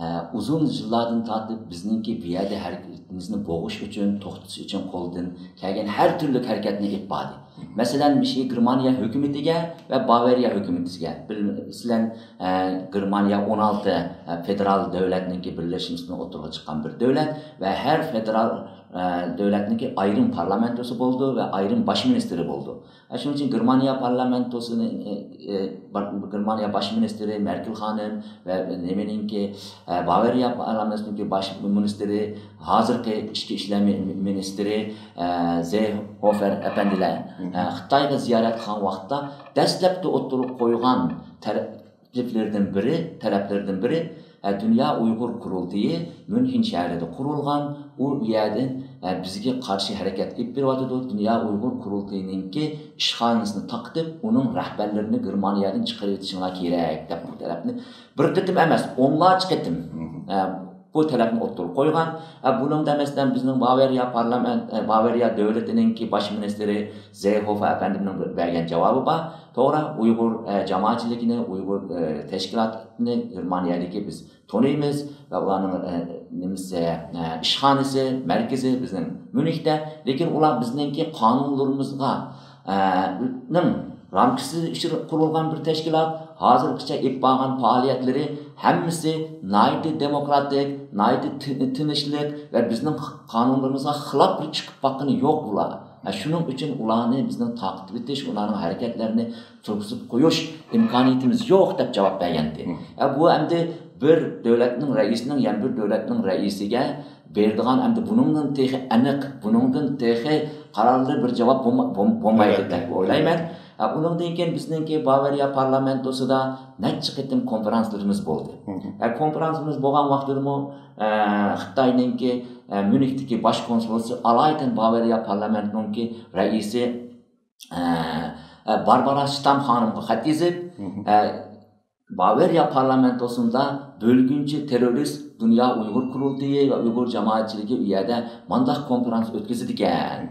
ئە، ئۇزۇن يىللاردىن تارتىپ بىزنىڭكى بۇ يەردە ھەرىكىتىمىزنى بوغۇش ئۈچۈن، توختىتىش ئۈچۈن قولدىن كەلگەن ھەر تۈرلۈك ھەرىكەتنى ئېلىپ باردى. مەسىلەن، مۇشۇ گېرمانىيە ھۆكۈمىتىگە ۋە باۋارىيە ھۆكۈمىتىگە، بىل-، مەسىلەن، ئە، گېرمانىيە ئون ئالتە، ئە، فېدېرال دۆلەتنىڭكى بىرلەشمىسىدىن ئوتتۇرىغا چىققان بىر دۆلەت ۋە ھەر فېدېرال، ئە، دۆلەتنىڭكى ئايرىم پارلامېنتوسى بولىدۇ ۋە ئايرىم باش مىنىستىرى بولىدۇ. ئە، شۇنىڭ ئۈچۈن گېرمانىيە پارلامېنتوسىنى، ئە، ئە، بار-، گېرمانىيە باش مىنىستىرى مېركېل خانىم ۋە نېمىنىڭكى، ئە، باۋارىيە پارلامېنتىنىڭكى باش مىنىستىرى، ھازىرقى ئىچكى ئىشلار مىنىستىرى، ئە، زېيخوفېر ئەپەندىلەر، ئە، خىتايغا زىيارەت قىلغان ۋاقىتتا دەسلەپتە ئوتتۇرىغا قويغان تەلەپلىرىدىن بىرى، تەلەپلىرىدىن بىرى، ئە، دۇنيا ئۇيغۇر قۇرۇلتىيى ميۇنخېن شەھىرىدە قۇرۇلغان، ئۇ يەردىن، ئە، بىزگە قارشى ھەرىكەت ئېلىپ بېرىۋاتىدۇ. دۇنيا ئۇيغۇر قۇرۇلتىيىنىڭكى ئىشخانىسىنى تاقىتىپ، ئۇنىڭ رەھبەرلىرىنى گېرمانىيەدىن چىقىرىۋېتىشىڭلار كېرەك، دەپ بۇ تەلەپنى بىر قېتىم ئەمەس، ئونلارچە قېتىم، ئە، بۇ تەلەپنى ئوتتۇرىغا قويغان. ئە، بۇنىڭدا، مەسىلەن، بىزنىڭ باۋارىيە پارلامېنت، ئە، باۋارىيە دۆلىتىنىڭكى باش مىنىستىرى زېيخوفېر ئەپەندىمنىڭ بەرگەن جاۋابى بار. توغرا، ئۇيغۇر، ئە، جامائەتچىلىكىنى، ئۇيغۇر، ئە، تەشكىلاتىنى گېرمانىيەدىكى بىز تونۇيمىز ۋە ئۇلارنىڭ، ئە، نېمىسى، ئە، ئىشخانىسى، مەركىزى بىزنىڭ ميۇنختا. لېكىن ئۇلار بىزنىڭكى قانۇنلىرىمىزغا، ئە، نىڭ رامكىسى ئىچىدە قۇرۇلغان بىر تەشكىلات. ھازىرغىچە ئېلىپ بارغان پائالىيەتلىرى ھەممىسى ناھايىتى دېموكراتىك، ناھايىتى تى-، تىنچلىق ۋە بىزنىڭ قانۇنلىرىمىزغا خىلاپ بىر چىقىپ باققىنى يوق ئۇلار. ھە، شۇنىڭ ئۈچۈن ئۇلارنى بىزنىڭ تارقىتىۋېتىش، ئۇلارنىڭ ھەرىكەتلىرىنى تۇرغۇزۇپ قويۇش ئىمكانىيىتىمىز يوق، دەپ جاۋاب بەرگەنتى. ھە، بۇ ئەمدى بىر دۆلەتنىڭ رەئىسىنىڭ يەنە بىر دۆلەتنىڭ رەئىسىگە بېرىدىغان، ئەمدى بۇنىڭدىن تېخى ئېنىق، بۇنىڭدىن تېخى قارارلىق بىر جاۋاب بولما-، بولم-، بولمايدۇ دەپ ئويلايمەن. ئۇنىڭدىن كېيىن بىزنىڭكى باۋارىيە پارلامېنتوسىدا نەچچە قېتىم كونفېرانسلىرىمىز بولدى. كونفېرانسىمىز بولغان ۋاقتىدىمۇ خىتاينىڭكى ميۇنختىكى باش كونسۇلى ئالايىتەن باۋارىيە پارلامېنتىنىڭكى رەئىسى باربارا شتام خانىمغا خەت يېزىپ، باۋارىيە پارلامېنتوسىندا بۆلگۈنچى تېررورىست دۇنيا ئۇيغۇر قۇرۇلتىيى ۋە ئۇيغۇر جامائەتچىلىكى ئۇ يەردە مانداق كونفېرانس ئۆتكۈزىدىكەن.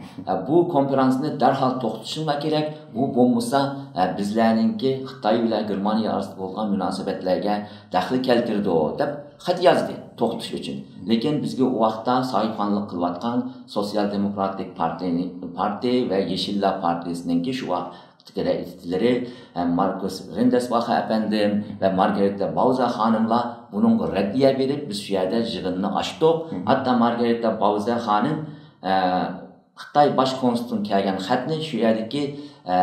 بۇ كونفېرانسنى دەرھال توختىتىشىڭلار كېرەك. بۇ بولمىسا، بىزلەرنىڭكى خىتاي بىلەن گېرمانىيە ئارىسىدا بولغان مۇناسىۋەتلەرگە دەخلى كەلتۈرىدۇ، دەپ خەت يازدى توختىتىش ئۈچۈن. لېكىن بىزگە ئۇ ۋاقىتتا ساھىبخانلىق قىلىۋاتقان سوتسىيال دېموكراتىك پارتىيىنى، پارتىيە ۋە يېشىللار پارتىيىسىنىڭكى شۇ ۋاقىت رەئىسلىرى، ئە، ماركۇس رىندەسباخ ئەپەندىم ۋە مارگارىتا باۋزا خانىملار بۇنىڭغا رەددىيە بېرىپ، بىز شۇ يەردە يىغىننى ئاچتۇق. ھەتتا مارگارىتا باۋزا خانىم، ئە، خىتاي باش كونسۇلىدىن كەلگەن خەتنى شۇ يەردىكى، ئە،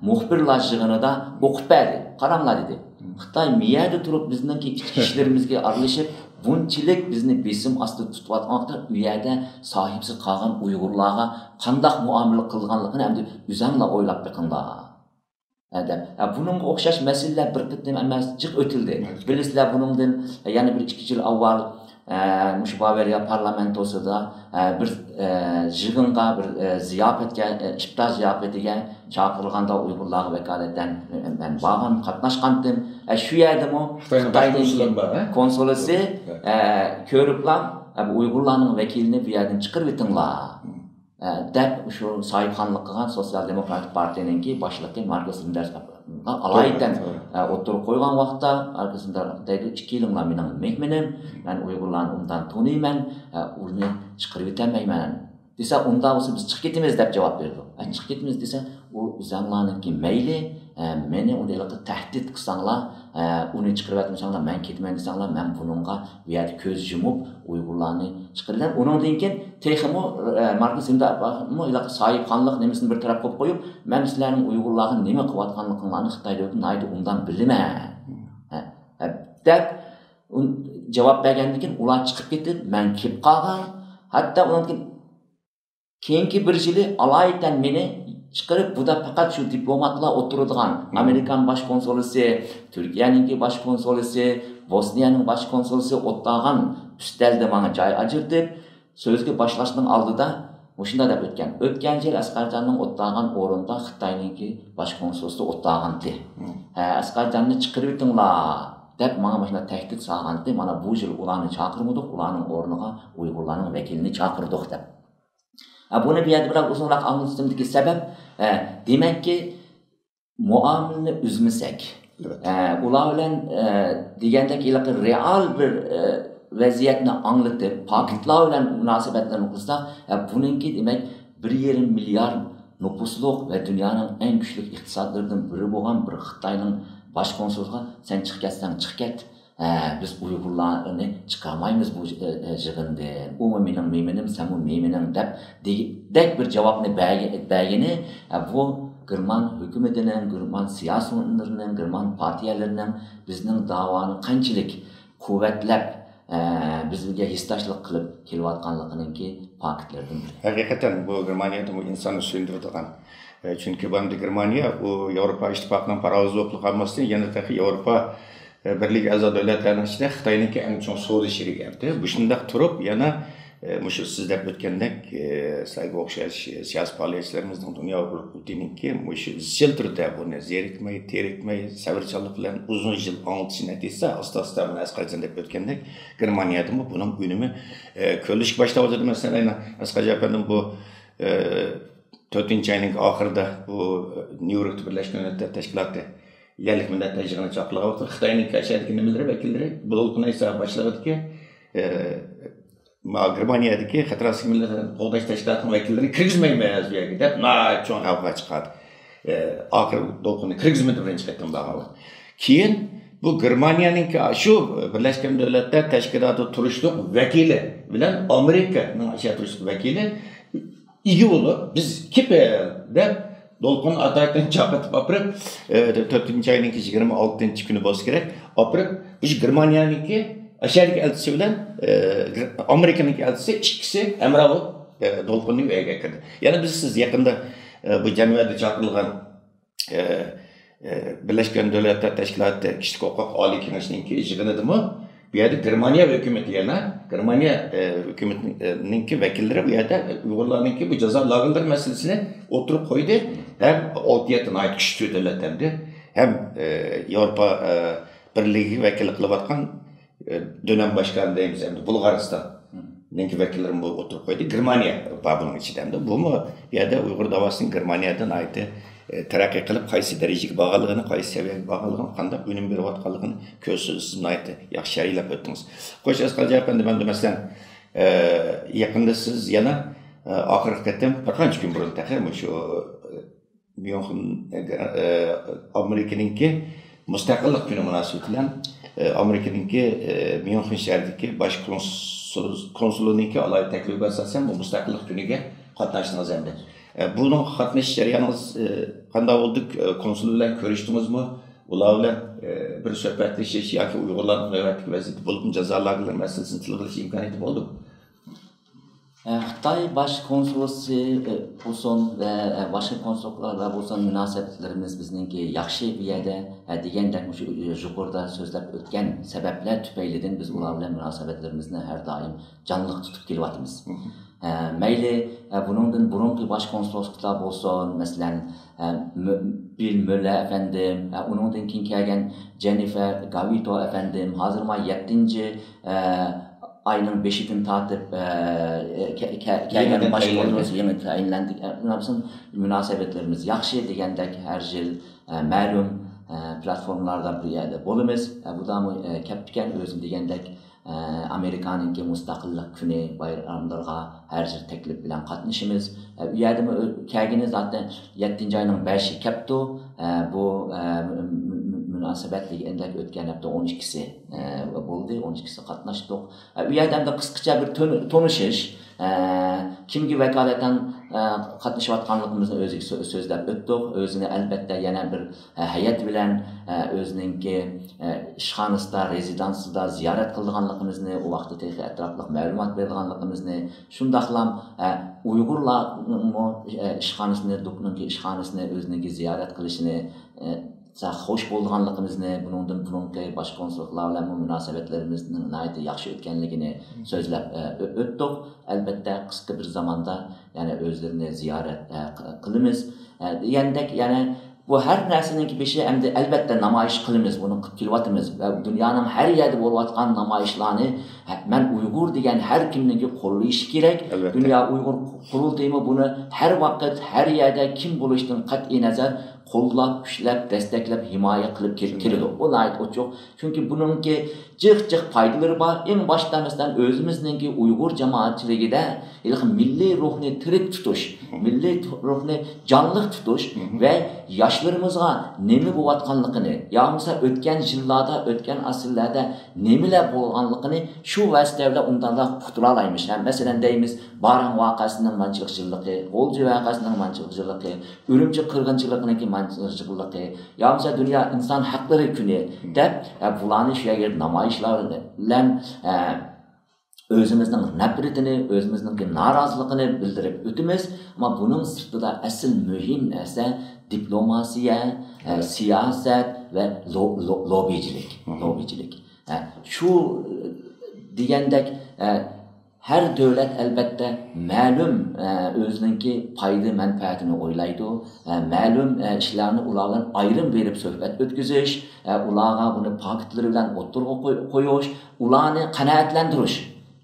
مۇخبىرلار يىغىنىدا ئوقۇپ بەردى. قاراڭلار، دېدى. خىتاي مۇ يەردە تۇرۇپ بىزنىڭكى ئىچكى ئىشلىرىمىزگە ئارىلىشىپ، بۇنچىلىك بىزنى بېسىم ئاستىدا تۇتۇۋاتقان ۋاقىتتا، ئۇ يەردە ساھىبسىز قالغان ئۇيغۇرلارغا قانداق مۇئامىلە قىلىدىغانلىقىنى ئەمدى ئۆزەڭلار ئويلاپ بېقىڭلار، دەپ. ھە، بۇنىڭغا ئوخشاش مەسىلىلەر بىر قېتىم ئەمەس، جىق ئۆتۈلدى. بىلىسىلەر، بۇنىڭدىن يەنە بىر ئىككى يىل ئاۋۋال، ئە، مۇشۇ باۋارىيە پارلامېنتوسىدا، ئە، بىر، ئە، يىغىنغا، بىر، ئە، زىياپەتكە، ئە، ئىپتار زىياپىتىگە چاقىرغاندا ئۇيغۇرلارغا ۋاكالىتەن، ئە، مەن بارغان، قاتناشقانتىم. ئە، شۇ يەردىمۇ خىتاينىڭ باش خىتاينىڭ كونسۇلى بار، ھە؟ كونسۇلىسى، ھە. ئە، كۆرۈپلا، ئە، بۇ ئۇيغۇرلارنىڭ ۋەكىلىنى بۇ يەردىن چىقىرىۋېتىڭلار، ئە، دەپ شۇ ساھىبخانلىق قىلغان سوتسىيال دېموكراتىك پارتىيىنىڭكى باشلىقى ماركۇس رىندەرسغا ئالايىتەن، توغرا، توغرا. ئە، ئوتتۇرىغا قويغان ۋاقىتتا، ماركۇس رىندەر دەيدۇ، ئىككىلىڭلار مېنىڭ مېھمىنىم، مەن ئۇيغۇرلارنى ئوبدان تونۇيمەن، ئە، ئۇنى چىقىرىۋېتەلمەيمەن. دېسە، ئۇنداق بولسا بىز چىقىپ كېتىمىز دەپ جاۋاب بېرىدۇ. ئە، چىقىپ كېتىمىز دېسە، ئۇ ئۆزەڭلارنىڭكى مەيلى، ئە، مېنى ئۇنى ھېلىقى تەھدىت قىلساڭلار، ئە، ئۇنى چىقىرىۋەتمىسەڭلار، مەن كېتىمەن دېسەڭلار، مەن بۇنىڭغا بۇ يەردە كۆز يۇمۇپ ئۇيغۇرلارنى چىقىرىمەن. ئۇنىڭدىن كېيىن تېخىمۇ، ئە، ماركۇس رىندەرسمۇ ھېلىقى ساھىبخانلىق نېمىسىنى بىر تەرەپ قويۇپ قويۇپ، مەن سىلەرنىڭ ئۇيغۇرلارغا نېمە قىلىۋاتقانلىقىڭلارنى خىتاي دۆلىتىدە ناھايىتى ئوبدان بىلىمەن، ئە، ئە، دەپ ئۇ جاۋاب بەرگەندىن كېيىن ئۇلار چىقىپ كېتىپ، مەن كېلىپ قالغان. ھەتتا ئۇنىڭدىن كېيىن كېيىنكى بىر يىلى ئالايىتەن مېنى چىقىرىپ، بۇدا پەقەت شۇ دىپلوماتلار ئولتۇرىدىغان، ئامېرىكان باش كونسۇلىسى، تۈركىيەنىڭكى باش كونسۇلىسى، بوسنىيەنىڭ باش كونسۇلىسى ئولتۇرغان ئۈستەلدە ماڭا جاي ئاجرىتىپ، سۆزگە باشلاشنىڭ ئالدىدا مۇشۇنداق دەپ ئۆتكەن. ئۆتكەن يىل ئەسقەرجاننىڭ ئولتۇرغان ئورنىدا خىتاينىڭكى باش كونسۇلىسى ئولتۇرغانتى. ھە، ئەسقەرجاننى چىقىرىۋېتىڭلار، دەپ ماڭا مۇشۇنداق تەھدىت سالغانتى. مانا بۇ يىل ئۇلارنى چاقىرمىدۇق، ئۇلارنىڭ ئورنىغا ئۇيغۇرلارنىڭ ۋەكىلىنى چاقىردۇق، دەپ. ھە، بۇنى بۇ يەردە بىراز ئۇزۇنراق ئاڭلىتىشىمدىكى سەۋەب، ھە، دېمەككى، مۇئامىلىنى ئۈزمىسەك، ئەلۋەتتە. ئە، ئۇلار بىلەن، ئە، دېگەندەك ھېلىقى رېئال بىر، ئە، ۋەزىيەتنى ئاڭلىتىپ، پاكىتلار بىلەن مۇناسىۋەتلەرنى قىلساق، ئە، بۇنىڭكى، دېمەك، بىر يېرىم مىليارد نوپۇسلۇق ۋە دۇنيانىڭ ئەڭ كۈچلۈك ئىقتىسادلىرىدىن بىرى بولغان بىر خىتاينىڭ باش كونسۇلىغا، سەن چىقىپ كەتسەڭ چىقىپ كەت، ھە، بىز ئۇيغۇرلارنى چىقارمايمىز بۇ، ئە، ئە، يىغىندىن. ئۇمۇ مېنىڭ مېھمىنىم، سەنمۇ مېھمىنىڭ، دەپ دېگۈدەك بىر جاۋابنى بەرگە-، بەرگىنى، ئە، بۇ گېرمان ھۆكۈمىتىنىڭ، گېرمان سىياسىيونلىرىنىڭ، گېرمان پارتىيەلىرىنىڭ بىزنىڭ داۋانى قانچىلىك قۇۋۋەتلەپ، ئە، بىزگە ھېسداشلىق قىلىپ كېلىۋاتقانلىقىنىڭكى پاكىتلىرىدىن بىرى. ھەقىقەتەن بۇ گېرمانىيەدە بۇ ئىنساننى سۆيۈندۈرىدىغان. ئە، چۈنكى بۇ ئەمدى گېرمانىيە ئۇ ياۋروپا ئىتتىپاقىنىڭ پاراۋىزى بولۇپلا قالماستىن، يەنە تېخى ياۋروپا، ئە، بىرلىكى ئەزا دۆلەتلەرنىڭ ئىچىدە خىتاينىڭكى ئەڭ چوڭ سودا شېرىكى ئەمدى. مۇشۇنداق تۇرۇپ يەنە، ئە، مۇشۇ سىز دەپ ئۆتكەندەك، ئە، سىلەرگە ئوخشاش سىياسىي پائالىيەتچىلىرىمىزنىڭ، دۇنيا ئۇيغۇر قۇرۇلتىيىنىڭكى مۇشۇ ئىزچىل تۈردە بۇنى زېرىكمەي، تېرىكمەي، سەۋرچانلىق بىلەن ئۇزۇن يىل ئاڭلىتىشى نەتىجىسىدە ئاستا-ئاستا مانا ئەسقەرجان دەپ ئۆتكەندەك گېرمانىيەدىمۇ بۇنىڭ ئۈنۈمى، ئە، كۆرۈلۈشكە باشلاۋاتىدۇ. مەسىلەن، ئەسقەرجان ئەپەندىم بۇ، ئە، تۆتىنچى ئاينىڭ ئاخىرىدا بۇ نيۇ يوركتا بىرلەشكەن دۆلەتلەر تەشكىلاتى يەرلىك مىللەتلەر يىغىنى چاقىرغان ۋاقتىدا خىتاينىڭ ئەشەدىكى نېمىلىرى، ۋەكىللىرى، بۇ دولقۇن ئەيسا باشلىقىدىكى، ئە، ما-، گېرمانىيەدىكى خەتەر ئاستىدىكى مىللەتلەرنى قوغداش تەشكىلاتىنىڭ ۋەكىللىرىنى كىرگۈزمەيمىز بۇ يەرگە دەپ ناھايىتى چوڭ غەۋغا چىقاردى. ئە، ئاخىرى دولقۇننى كىرگۈزمىدى بىرىنچى قېتىم بارغان ۋاقىت. كېيىن بۇ گېرمانىيەنىڭكى شۇ بىرلەشكەن دۆلەتلەر تەشكىلاتىدا تۇرۇشلۇق ۋەكىلى بىلەن ئامېرىكانىڭ ئەشەدە تۇرۇشلۇق ۋەكىلى ئىگە بولۇپ، بىز كېپىل دەپ دولقۇن ئاتايېۋنى چاقىرتىپ ئاپىرىپ، ئە، تۆتىنچى ئاينىڭ يىگىرمە ئالتىنچى كۈنى بولسا كېرەك، ئاپىرىپ، مۇشۇ گېرمانىيەنىڭكى ئەشەدىكى ئەلچىسى بىلەن، ئە، ئامېرىكىنىڭكى ئەلچىسى ئىككىسى ھەمراھ بولۇپ، ئە، دولقۇننىڭ ئۆيىگە كىردى. يەنە بىز، سىز يېقىندا، ئە، بۇ جەنۋەدە چاقىرىلغان ئە، ئە، بىرلەشكەن دۆلەتلەر تەشكىلاتى كىشىلىك ھوقۇق ئالىي كېڭىشىنىڭكى يىغىنىدىمۇ بۇ يەردە گېرمانىيە ھۆكۈمىتى يەنە، گېرمانىيە، ئە، ھۆكۈمىتىنىڭكى ۋەكىللىرى بۇ يەردە ئۇيغۇرلارنىڭكى بۇ جازا لاگېرلىرى مەسىلىسىنى ئوتتۇرىغا قويدى. ھەم ئالتە يەتتە ناھايىتى كۈچلۈك دۆلەتلەردە، ھەم، ئە، ياۋروپا، ئە، بىرلىكىگە ۋەكىللىك قىلىۋاتقان، ئە، دۆلەت باشقارما دەيمىز، ئەمدى بۇلغارىستاننىڭكى ۋەكىللىرىمۇ ئوتتۇرىغا قويدى. گېرمانىيە بار بۇنىڭ ئىچىدە. ئەمدى بۇمۇ بۇ يەردە ئۇيغۇر داۋاسىنىڭ گېرمانىيەدە ناھايىتى، ئە، تەرەققىي قىلىپ، قايسى دەرىجىگە بارغانلىقىنى، قايسى سەۋىيەگە بارغانلىقىنى، قانداق ئۈنۈم بېرىۋاتقانلىقىنى كۆرسىتىپ، سىز ناھايىتى ياخشى شەرھلەپ ئۆتتىڭىز. خوش، ئەسقەر ئەپەندى، مەن مەسىلەن، ئە، يېقىندا سىز يەنە، ئە، ئاخىرقى قېتىم بىر قانچە كۈن بۇرۇن تېخى مۇشۇ، ئە، ميۇنخېن، ئە، ئامېرىكىنىڭكى مۇستەقىللىق كۈنى مۇناسىۋىتى بىلەن، ئە، ئامېرىكىنىڭكى، ئە، ميۇنخېن شەھىرىدىكى باش كونسۇل-، كونسۇلىنىڭكى ئالاھىدە تەكلىپىگە ئاساسەن، بۇ مۇستەقىللىق كۈنىگە قاتناشتىڭىز ئەمدى. ئە، بۇنىڭغا قاتنىشىش جەريانىڭىز، ئە، قانداق بولدى؟ ئە، كونسۇل بىلەن كۆرۈشتىڭىزمۇ؟ ئۇلار بىلەن، ئە، بىر سۆھبەتلىشىش ياكى ئۇيغۇرلارنىڭ نۆۋەتتىكى ۋەزىيىتى، بولۇپمۇ جازا لاگېرلىرى مەسىلىسىنى تىلغا ئېلىش ئىمكانىيىتى بولدىمۇ؟ ئە، خىتاي باش كونسۇلى، ئە، بولسۇن ۋە، ئە، باشقا كونسۇللار بىلەن بولسۇن مۇناسىۋەتلىرىمىز بىزنىڭكى ياخشى بۇ يەردە، ئە، دېگەندەك مۇشۇ، ئە، يۇقىرىدا سۆزلەپ ئۆتكەن سەۋەبلەر تۈپەيلىدىن بىز ئۇلار بىلەن مۇناسىۋەتلىرىمىزنى ھەر دائىم جانلىق تۇتۇپ كېلىۋاتىمىز. ئە، مەيلى، ئە، بۇنىڭدىن بۇرۇنقى باش كونسۇللۇقلار بولسۇن، مەسىلەن، ئە، مۆ-، بىل مۆللەر ئەپەندىم، ئە، ئۇنىڭدىن كېيىن كەلگەن جېننىفېر گاۋىتو ئەپەندىم، ھازىر مانا يەتتىنچى، ئە، ئاينىڭ بەشىدىن تارتىپ، ئە، كە-، كە-، كەلگەن يېڭىدىن باش تەيىنلەندى. كونسۇللۇق يېڭى تەيىنلەندى. ئە، مۇناسىۋەتلىرىمىز ياخشى دېگەندەك ھەر يىل، ئە، مەلۇم، ئە، پلاتفورمىلاردا بىر يەردە بولىمىز. ئە، بۇدامۇ، ئە، كەپتىكەن ئۆزى دېگەندەك، ئە، ئامېرىكانىڭكى مۇستەقىللىق كۈنى بايراملىرىغا ھەر يىل تەكلىپ بىلەن قاتنىشىمىز. ئە، ئۇ يەردىمۇ ئۆ-، كەلگىنى زاتەن يەتتىنچى ئاينىڭ بەشى كەپتۇ. ئە، بۇ، ئە، مۇ-، مۇ-، مۇ-، مۇناسىۋەت دېگەندەك ئۆتكەن ھەپتە ئون ئىككىسى، ئە، بولدى، ئون ئىككىسى قاتناشتۇق. ئە، ئۇ يەردە ئەمدى قىسقىچە بىر تون-، تونۇشۇش، ئە، كىمگە ۋاكالىتەن، ئە، قاتنىشىۋاتقانلىقىمىزنى ئۆزىگە سۆ-، سۆزلەپ ئۆتتۇق. ئۆزىنى ئەلۋەتتە يەنە بىر، ئە، ھەيئەت بىلەن، ئە، ئۆزىنىڭكى، ئە، ئىشخانىسىدا، رېزىدانسىدا زىيارەت قىلىدىغانلىقىمىزنى، ئۇ ۋاقىتتا تېخى ئەتراپلىق مەلۇمات بېرىدىغانلىقىمىزنى، شۇنداقلا، ئە، ئۇيغۇرلارنىڭمۇ، ئە، ئىشخانىسىنى، دۇكنىڭكى ئىشخانىسىنى ئۆزىنىڭكى زىيارەت قىلىشىنى، ئە، خوش بولىدىغانلىقىمىزنى، بۇنىڭدىن بۇرۇنقى باش كونسۇللۇقلار بىلەنمۇ مۇناسىۋەتلىرىمىزنىڭ ناھايىتى ياخشى ئۆتكەنلىكىنى سۆزلەپ، ئە، ئۆ-، ئۆتتۇق. ئەلۋەتتە، قىسقا بىر زاماندا يەنە ئۆزلىرىنى زىيارەت، ئە، ق-، قىلىمىز. ئە، دېگەندەك، يەنە بۇ ھەر نەرسىنىڭكى بېشى ئەمدى ئەلۋەتتە نامايىش قىلىمىز، بۇنى قىلىپ كېلىۋاتىمىز. ۋە دۇنيانىڭ ھەر يەردە بولۇۋاتقان نامايىشلارنى، ھە، مەن ئۇيغۇر دېگەن ھەر كىمنىڭكى قوللىشى كېرەك. ئەلۋەتتە. دۇنيا ئۇيغۇر قۇرۇلتىيىمۇ بۇنى ھەر ۋاقىت، ھەر يەردە كىم بولۇشىدىن قەتئىي نەزەر قوللاپ، كۈچلەپ، دەستەكلەپ، ھىمايە قىلىپ كېلىپ كېلىدۇ. بۇ ناھايىتى ئوچۇق. چۈنكى بۇنىڭكى جىق جىق پايدىلىرى بار. ئەڭ باشتا، مەسىلەن، ئۆزىمىزنىڭكى ئۇيغۇر جامائەتچىلىكىدە ھېلىقى مىللىي روھنى تىرىك تۇتۇش، مىللىي تو-، روھنى جانلىق تۇتۇش ۋە ياشلىرىمىزغا نېمە بولۇۋاتقانلىقىنى، يا بولمىسا ئۆتكەن يىللاردا، ئۆتكەن ئەسىرلەردە نېمىلەر بولغانلىقىنى شۇ ۋاسىتە بىلەن ئۇنداقلا ئۇقتۇرالايمىز. ھە، مەسىلەن، دەيمىز، بارىن ۋەقەسىنىڭ مانچىلىق يىللىقى، غۇلجا ۋەقەسىنىڭ مانچىلىق يىللىقى، ئۈرۈمچى قىرغىنچىلىقىنىڭكى مانچىلىق يىللىقى، يا بولمىسا دۇنيا ئىنسان ھەقلىرى كۈنى دەپ، ھە، بۇلارنى شۇ يەرگە نامايىشلار بىلەن، ھە، ئۆزىمىزنىڭ نەپرىتىنى، ئۆزىمىزنىڭكى نارازىلىقىنى بىلدۈرۈپ ئۆتىمىز. ئەمما بۇنىڭ سىرتىدا ئەسلى مۇھىم نەرسە دىپلوماسىيە، ئە، سىياسەت ۋە لو-، لو-، لوببىچىلىك. لوببىچىلىك. ئە، شۇ، ئە، دېگەندەك، ئە، ھەر دۆلەت ئەلۋەتتە مەلۇم، ئە، ئۆزىنىڭكى پايدا مەنپەئەتىنى ئويلايدۇ. ئە، مەلۇم، ئە، ئىشلارنى ئۇلار بىلەن ئايرىم بېرىپ سۆھبەت ئۆتكۈزۈش، ئە، ئۇلارغا بۇنى پاكىتلىرى بىلەن ئوتتۇرىغا قوي-، قويۇش، ئۇلارنى قانائەتلەندۈرۈش.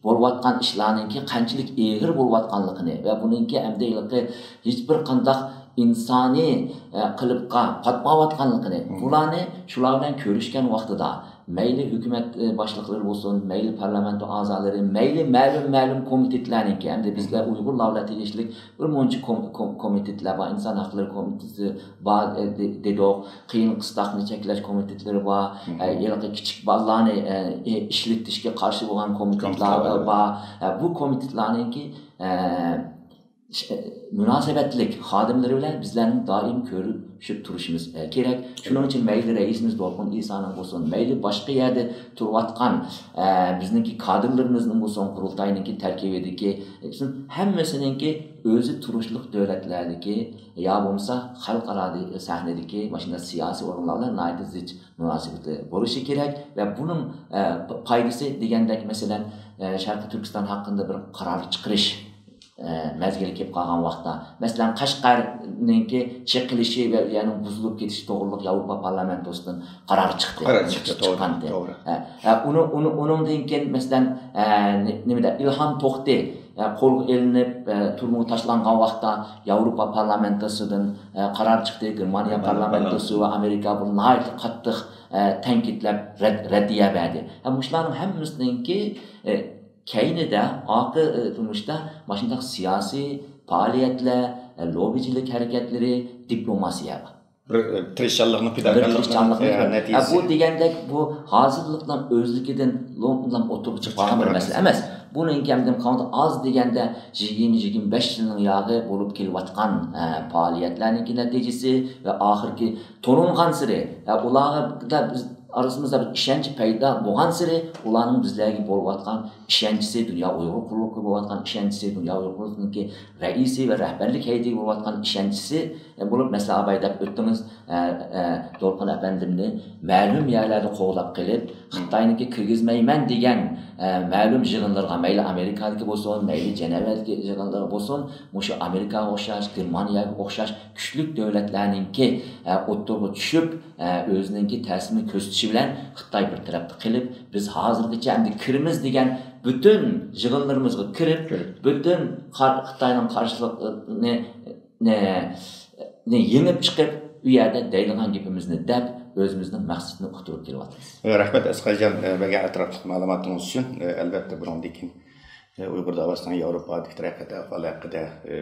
بولۇۋاتقان ئىشلارنىڭكى قانچىلىك ئېغىر بولۇۋاتقانلىقىنى ۋە بۇنىڭكى ئەمدى ھېلىقى ھېچبىر قانداق ئىنسانىي، ئە، قېلىپقا پاتمايۋاتقانلىقىنى، بۇلارنى شۇلار بىلەن كۆرۈشكەن ۋاقتىدا، مەيلى ھۆكۈمەت، ئە، باشلىقلىرى بولسۇن، مەيلى پارلامېنت ئەزالىرى، مەيلى مەلۇم، مەلۇم كومىتېتلەرنىڭكى، ئەمدى بىزلەر ئۇيغۇرلار بىلەن تېگىشلىك بىر مۇنچە كوم-، كوم-، كومىتېتلار بار، ئىنسان ھەقلىرى كومىتېتى بار، ئە، دې-، دېدۇق، قىيىن قىستاقنى چەكلەش كومىتېتلىرى بار، ئە، ھېلىقى كىچىك بالىلارنى، ئە، ئى-، ئىشلىتىشكە قارشى بولغان كومىتېتلار بار. ئە، بۇ كومىتېتلارنىڭكى، ئە، ش-، ئە، مۇناسىۋەتلىك خادىملىرى بىلەن بىزلەرنىڭ دائىم كۆرۈشۈپ تۇرۇشىمىز، ئە، كېرەك. شۇنىڭ ئۈچۈن مەيلى رەئىسىمىز دولقۇن ئىسانىڭ بولسۇن، مەيلى باشقا يەردە تۇرۇۋاتقان، ئە، بىزنىڭكى كادىرلىرىمىزنىڭ بولسۇن، قۇرۇلتاينىڭكى تەركىبىدىكى، ئە، ھەممىسىنىڭكى ئۆزى تۇرۇشلۇق دۆلەتلەردىكى يا بولمىسا خەلقئارا سەھنىدىكى مۇشۇنداق سىياسىي ئورۇنلار بىلەن ناھايىتى زىچ مۇناسىۋىتى بولۇشى كېرەك ۋە بۇنىڭ، ئە، پايدىسى دېگەندەك، مەسىلەن، ئە، شەرقىي تۈركىستان ھەققىدە بىر قارار چىقىرىش، ئە، مەزگىلى كېلىپ قالغان ۋاقىتتا، مەسىلەن، قەشقەرنىڭكى چېقىلىشى ۋە يەنە بۇزۇلۇپ كېتىشى توغرىلىق ياۋروپا پارلامېنتوسىدىن قارار چىقتى. قارار چىقتى، توغرا، چىققانتى. توغرا. ئە، ئە، ئۇنىڭ، ئۇنىڭ، ئۇنىڭدىن كېيىن، مەسىلەن، ئە، نې-، نېمىدە، ئىلھام توختى، ئە، قولغا ئېلىنىپ، ئە، تۈرمىگە تاشلانغان ۋاقىتتا ياۋروپا پارلامېنتوسىدىن، ئە، قارار چىقتى، گېرمانىيە گېرمانىيە پارلامېنتوسى پارلامېنتوسى. ۋە ئامېرىكا بۇ ناھايىتى قاتتىق، ئە، تەنقىدلەپ رەت-، رەددىيە بەردى. ھەم مۇشۇلارنىڭ ھەممىسىنىڭكى، ئە، كەينىدە، ئارقا، ئە، تۇرمۇشتا ماشۇنداق سىياسىي پائالىيەتلەر، ئە، لوببىچىلىك ھەرىكەتلىرى، دىپلوماتىيە بار. بىر، ئە، تىرىشچانلىقنى، بىر پىداكارلىقنىڭ، تىرىشچانلىقنى ئە، بىلەن. ھە، بۇ نەتىجىسى. دېگەندەك بۇ ھازىرلىقنىڭ ئۆزلۈكىدىن لوڭقىدىن ئوتتۇرىغا چىقىپ قالغان بىر مەسىلە ئەمەس. بۇنىڭكى ھەمدە قانداق ئاز دېگەندە يىگىرمە، يىگىرمە بەش يىلنىڭ ياغى بولۇپ كېلىۋاتقان، ئە، پائالىيەتلەرنىڭكى نەتىجىسى ۋە ئاخىرقى تونۇلغانسېرى، ئە، ئۇلاردا بىز ئارىسىمىزدا بىر ئىشەنچ پەيدا بولغانسېرى، ئۇلارنىڭ بىزلەرگە بولۇۋاتقان ئىشەنچىسى، دۇنيا ئۇيغۇر قۇرۇلتىيىغا بولۇۋاتقان ئىشەنچىسى، دۇنيا ئۇيغۇر قۇرۇلتىيىنىڭكى رەئىسى ۋە رەھبەرلىك ھەيئىتىگە بولۇۋاتقان ئىشەنچىسى، ئە، بولۇپ، مەسىلەن، ئاباي دەپ ئۆتتىڭىز، ئە، ئە، دولقۇن ئەپەندىمنى مەلۇم يەرلەردە قوغلاپ قېلىپ، خىتاينىڭكى كىرگۈزمەيمەن دېگەن، ئە، مەلۇم يىغىنلىرىغا، مەيلى ئامېرىكادىكى بولسۇن، مەيلى جەنەۋەدىكى يىغىنلىرى بولسۇن، مۇشۇ ئامېرىكاغا ئوخشاش، گېرمانىيەگە ئوخشاش كۈچلۈك دۆلەتلەرنىڭكى، ئە، ئوتتۇرىغا چۈشۈپ، ئە، ئۆزىنىڭكى تەسىرىنى كۆرسىتىشى بىلەن خىتاي بىر تەرەپتە قېلىپ، بىز ھازىرغىچە ئەمدى كىرىمىز دېگەن پۈتۈن يىغىنلىرىمىزغا كىرىپ، كىرىپ. پۈتۈن قار-، خىتاينىڭ قارشىلىقىنى، نى، نى يېڭىپ چىقىپ، ئۇ يەردە دەيدىغان گېپىمىزنى دەپ، ئۆزىمىزنىڭ مەقسىتىنى ئۇقتۇرۇپ كېلىۋاتىمىز. رەھمەت، ئەسقەرجان، بەرگەن ئەتراپلىق مەلۇماتىڭىز ئۈچۈن. ئەلۋەتتە، بۇنىڭدىن كېيىن ئۇيغۇر داۋاسىنىڭ ياۋروپادىكى تەرەققىيات ئەھۋالى ھەققىدە، ئە،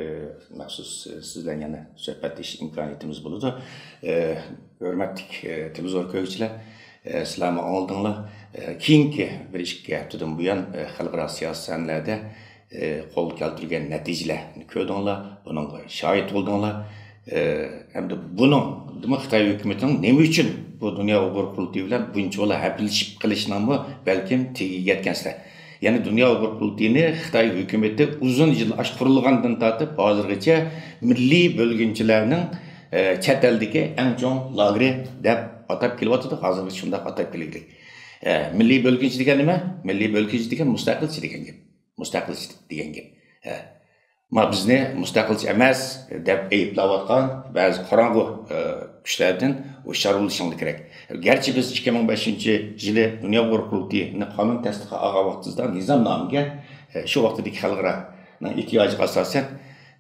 مەخسۇس، ئە، سىز بىلەن يەنە سۆھبەتلىشىش ئىمكانىيىتىمىز بولىدۇ. ئە، ھۆرمەتلىك، ئە، تېلېۋىزور كۆرگۈچىلەر، ئە، سىلەرمۇ ئاڭلىدىڭلار. ئە، كېيىنكى بىر ئىككى ھەپتىدىن بۇيان، ئە، خەلقئارا سىياسىي سەھنىلەردە، ئە، قولغا كەلتۈرگەن نەتىجىلەرنى كۆردۈڭلار، بۇنىڭغا شاھىت بولدۇڭلار. ئە، ئەمدى بۇنىڭدىمۇ خىتاي ھۆكۈمىتىنىڭ نېمە ئۈچۈن بۇ دۇنيا ئۇيغۇر قۇرۇلتىيى بىلەن بۇنچىۋالا ھەپىلىشىپ قېلىشىنىڭمۇ بەلكىم تېگىگە يەتكەنسىلەر. يەنى دۇنيا ئۇيغۇر قۇرۇلتىيىنى خىتاي ھۆكۈمىتى ئۇزۇن يىل، ئاشۇ قۇرۇلغاندىن تارتىپ ھازىرغىچە مىللىي بۆلگۈنچىلەرنىڭ، ئە، چەت ئەلدىكى ئەڭ چوڭ لاگېرى دەپ ئاتاپ كېلىۋاتىدۇ. ھازىرغىچە شۇنداق ئاتاپ كېلگىلى. ئە، مىللىي بۆلگۈنچى دېگەن نېمە؟ مىللىي بۆلگۈنچى دېگەن مۇستەقىلچى دېگەن گەپ. مۇستەقىلچى دېگەن گەپ. ئە، ما بىزنى مۇستەقىلچى ئەمەس دەپ ئەيىبلەۋاتقان بەزى قاراڭغۇ، ئە، كۈچلەردىن ھوشيار بولۇشىڭلار كېرەك. گەرچە بىز ئىككى مىڭ بەشىنچى يىلى دۇنيا ئۇيغۇر قۇرۇلتىيىنى قانۇن تەستىقى ئالغان ۋاقتىمىزدا نىزامنامىگە، ئە، شۇ ۋاقتىدىكى خەلقئارانىڭ ئېھتىياجىغا ئاساسەن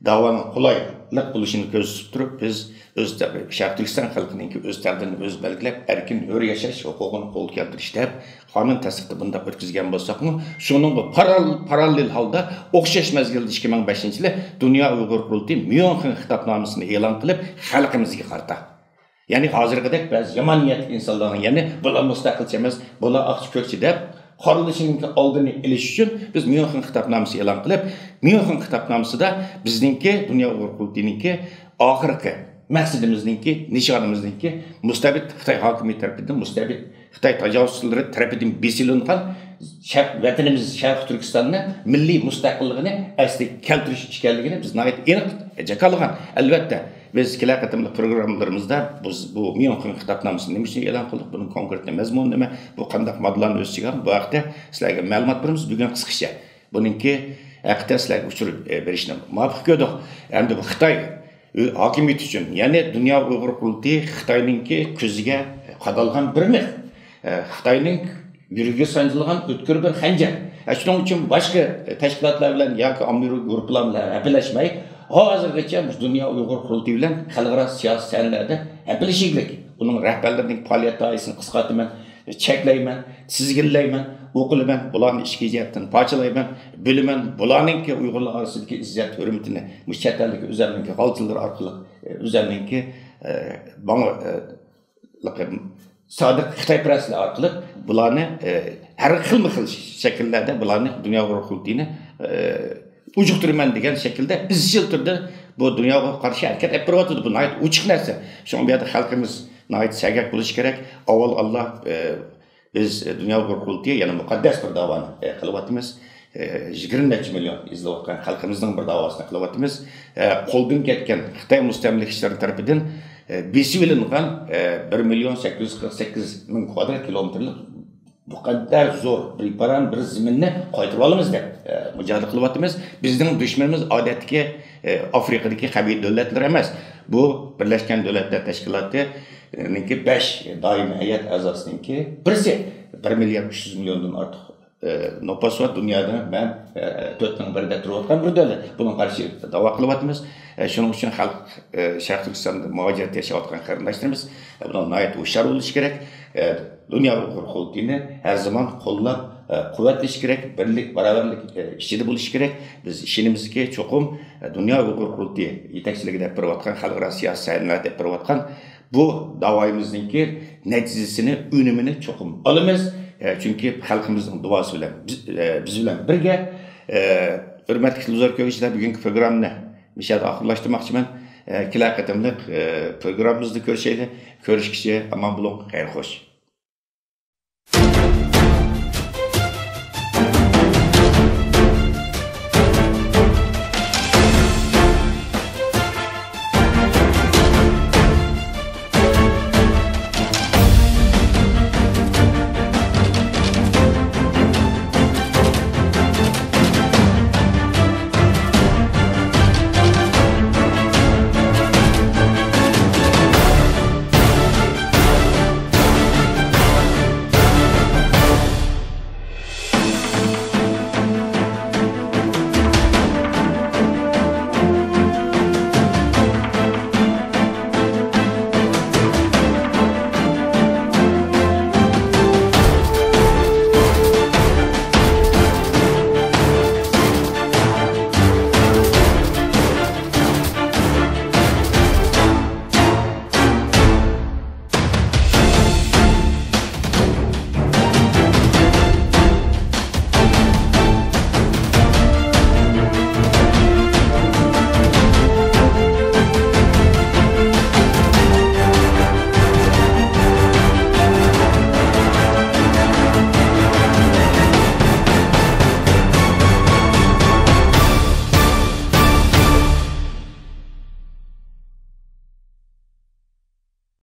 داۋانىڭ قولايلىق بولۇشىنى كۆزىتىپ تۇرۇپ، بىز ئۆز تەق-، شەرقىي تۈركىستان خەلقىنىڭكى ئۆز تەقدىرىنى ئۆزى بەلگىلەپ، ئەركىن ھۆر ياشاش ھوقۇقىنى قولغا كەلتۈرۈش دەپ قانۇن تەستىقىنى بۇنداق ئۆتكۈزگەن بولساقمۇ، شۇنىڭغا پارال-، پاراللېل ھالدا ئوخشاش مەزگىلدە ئىككى مىڭ بەشىنچى يىلى دۇنيا ئۇيغۇر قۇرۇلتىيى ميۇنخېن خىتابنامىسىنى ئېلان قىلىپ، خەلقىمىزگە قارىتا، يەنى ھازىرقىدەك بەزى يامان نىيەتلىك ئىنسانلارنىڭ، يەنى بۇلار مۇستەقىلچى ئەمەس، بۇلار ئاقچى كۆكچى دەپ قارىلىشىنىڭكى ئالدىنى ئېلىش ئۈچۈن بىز ميۇنخېن خىتابنامىسى ئېلان قىلىپ، ميۇنخېن خىتابنامىسىدا بىزنىڭكى دۇنيا ئۇيغۇر قۇرۇلتىيىنىڭكى ئاخىرقى مەقسىتىمىزنىڭكى، نىشانىمىزنىڭكى مۇستەبىت خىتاي ھاكىمىيىتى تەرىپىدىن، مۇستەبىت خىتاي تاجاۋۇزچىلىرى تەرىپىدىن بېسىلىنغان شەرق، ۋەتىنىمىز شەرقىي تۈركىستاننى مىللىي مۇستەقىللىقىنى ئەسلىگە كەلتۈرۈش ئىكەنلىكىنى بىز ناھايىتى ئېنىق جاكارلىغان. ئەلۋەتتە، بىز كېلەر قېتىملىق پروگراممىلىرىمىزدا بىز بۇ ميۇنخېن خىتابنامىسىنى نېمە ئۈچۈن ئېلان قىلدۇق، بۇنىڭ كونكرېتنى مەزمۇنى نېمە، بۇ قانداق ماددىلارنى ئۆز ئىچىگە ئالغان، بۇ ھەقتە سىلەرگە مەلۇمات بېرىمىز. بۈگۈن قىسقىچە بۇنىڭكى ھەققىدە سىلەرگە ئۇچۇر، ئە، بېرىشنى مۇۋاپىق كۆردۇق. ئەمدى بۇ خىتاي ھاكىمىيىتى ئۈچۈن، يەنى دۇنيا ئۇيغۇر قۇرۇلتىيى خىتاينىڭكى كۆزىگە قادالغان بىر مىخ، ئە، خىتاينىڭ يۈرىكىگە سانجىلغان ئۆتكۈر بىر خەنجەر. ئە، شۇنىڭ ئۈچۈن باشقا تەشكىلاتلار بىلەن ياكى ئاممىۋى گۇرۇپپىلار بىلەن ھەپىلەشمەي، ھازىرغىچە مۇشۇ دۇنيا ئۇيغۇر قۇرۇلتىيى بىلەن خەلقئارا سىياسىي سەھنىلەردە ھەپىلىشىگلىك، ئۇنىڭ رەھبەرلىرىنىڭ پائالىيەت دائىرىسىنى قىسقارتىمەن، چەكلەيمەن، تىزگىنلەيمەن، ئوقۇلىمەن، بۇلارنى ئىچكى جەھەتتىن پارچىلايمەن، بۆلىمەن، بۇلارنىڭكى ئۇيغۇرلار ئارىسىدىكى ئىززەت ھۆرمىتىنى مۇشۇ چەت ئەلدىكى ئۆزەمنىڭكى غالچىلىرى ئارقىلىق، ئۆزەمنىڭكى، ئە، ماڭا، ئە، سادىق خىتايپەرەسلەر ئارقىلىق بۇلارنى، ئە، ھەر خىلمۇ خىل شەكىللەردە بۇلارنى دۇنيا ئۇيغۇر قۇرۇلتىيىنى، ئە، ئۇجۇقتۇرىمەن دېگەن شەكىلدە ئىزچىل تۈردە بۇ دۇنياغا قارشى ھەرىكەت ئېلىپ بېرىۋاتىدۇ. بۇ ناھايىتى ئوچۇق نەرسە. شۇڭا بۇ يەردە خەلقىمىز ناھايىتى سەگەك بولۇشى كېرەك. ئاۋۋال ئاللا، ئە، بىز، ئە، دۇنيا ئۇيغۇر قۇرۇلتىيى يەنە مۇقەددەس بىر داۋانى، ئە، قىلىۋاتىمىز. ئە، يىگىرمە نەچچە مىليون ئېزىلىۋاتقان خەلقىمىزنىڭ بىر داۋاسىنى قىلىۋاتىمىز. ئە، قولدىن كەتكەن خىتاي مۇستەملىكىچىلىرى تەرىپىدىن، ئە، بېسىۋېلىنغان، ئە، بىر مىليون سەككىز يۈز قىرىق سەككىز مىڭ كۋادرات كىلومېتىرلىق بۇ قەدەر زور بىر پاران بىر زېمىننى قايتۇرۇۋالىمىز دەپ، ئە، مۇجادىلە قىلىۋاتىمىز. بىزنىڭ دۈشمىنىمىز ئادەتتىكى، ئە، ئافرىقىدىكى قەبىلە دۆلەتلىرى ئەمەس. بۇ بىرلەشكەن دۆلەتلەر تەشكىلاتىنىڭكى بەش دائىمىي ھەيئەت ئەزاسىنىڭكى بىرسى. بىر مىليارد ئۈچ يۈز مىليوندىن ئارتۇق، ئە، نوپۇس بار، دۇنيادا مەن، ئە، تۆتنىڭ بىرىدە تۇرۇۋاتقان بىر دۆلەت. بۇنىڭغا قارشى داۋا قىلىۋاتىمىز. ئە، شۇنىڭ ئۈچۈن خەلق، ئە، شەرقىي تۈركىستاندا مۇھاجىرەتتە ياشاۋاتقان قېرىنداشلىرىمىز، ئە، بۇنىڭ ناھايىتى ھوشيار بولۇشى كېرەك. ئە، دۇنيا ئۇيغۇر قۇرۇلتىيىنى ھەر زامان قوللاپ، ئە، قۇۋۋەتلىشى كېرەك، بىرلىك، باراۋەرلىك، ئە، ئىچىدە بولۇشى كېرەك. بىز ئىشىنىمىزكى، چوقۇم، ئە، دۇنيا ئۇيغۇر قۇرۇلتىيى يېتەكچىلىكىدە بېرىۋاتقان، خەلقئارا سىياسىي سەھنىلەردە بېرىۋاتقان بۇ داۋايىمىزنىڭكى نەتىجىسىنى، ئۈنۈمىنى چوقۇم ئالىمىز. ئە، چۈنكى خەلقىمىزنىڭ دۇئاسى بىلەن بىز، ئە، بىز بىلەن بىرگە. ئە، ھۆرمەتلىك تېلېۋىزور كۆرگۈچىلەر، بۈگۈنكى پروگراممىنى مۇشۇ يەردە ئاخىرلاشتۇرماقچىمەن. ئە، كېلەر قېتىملىق، ئە، پروگراممىمىزدا كۆرۈشەيلى. كۆرۈشكىچە ئامان بولۇڭ، خەير خوش.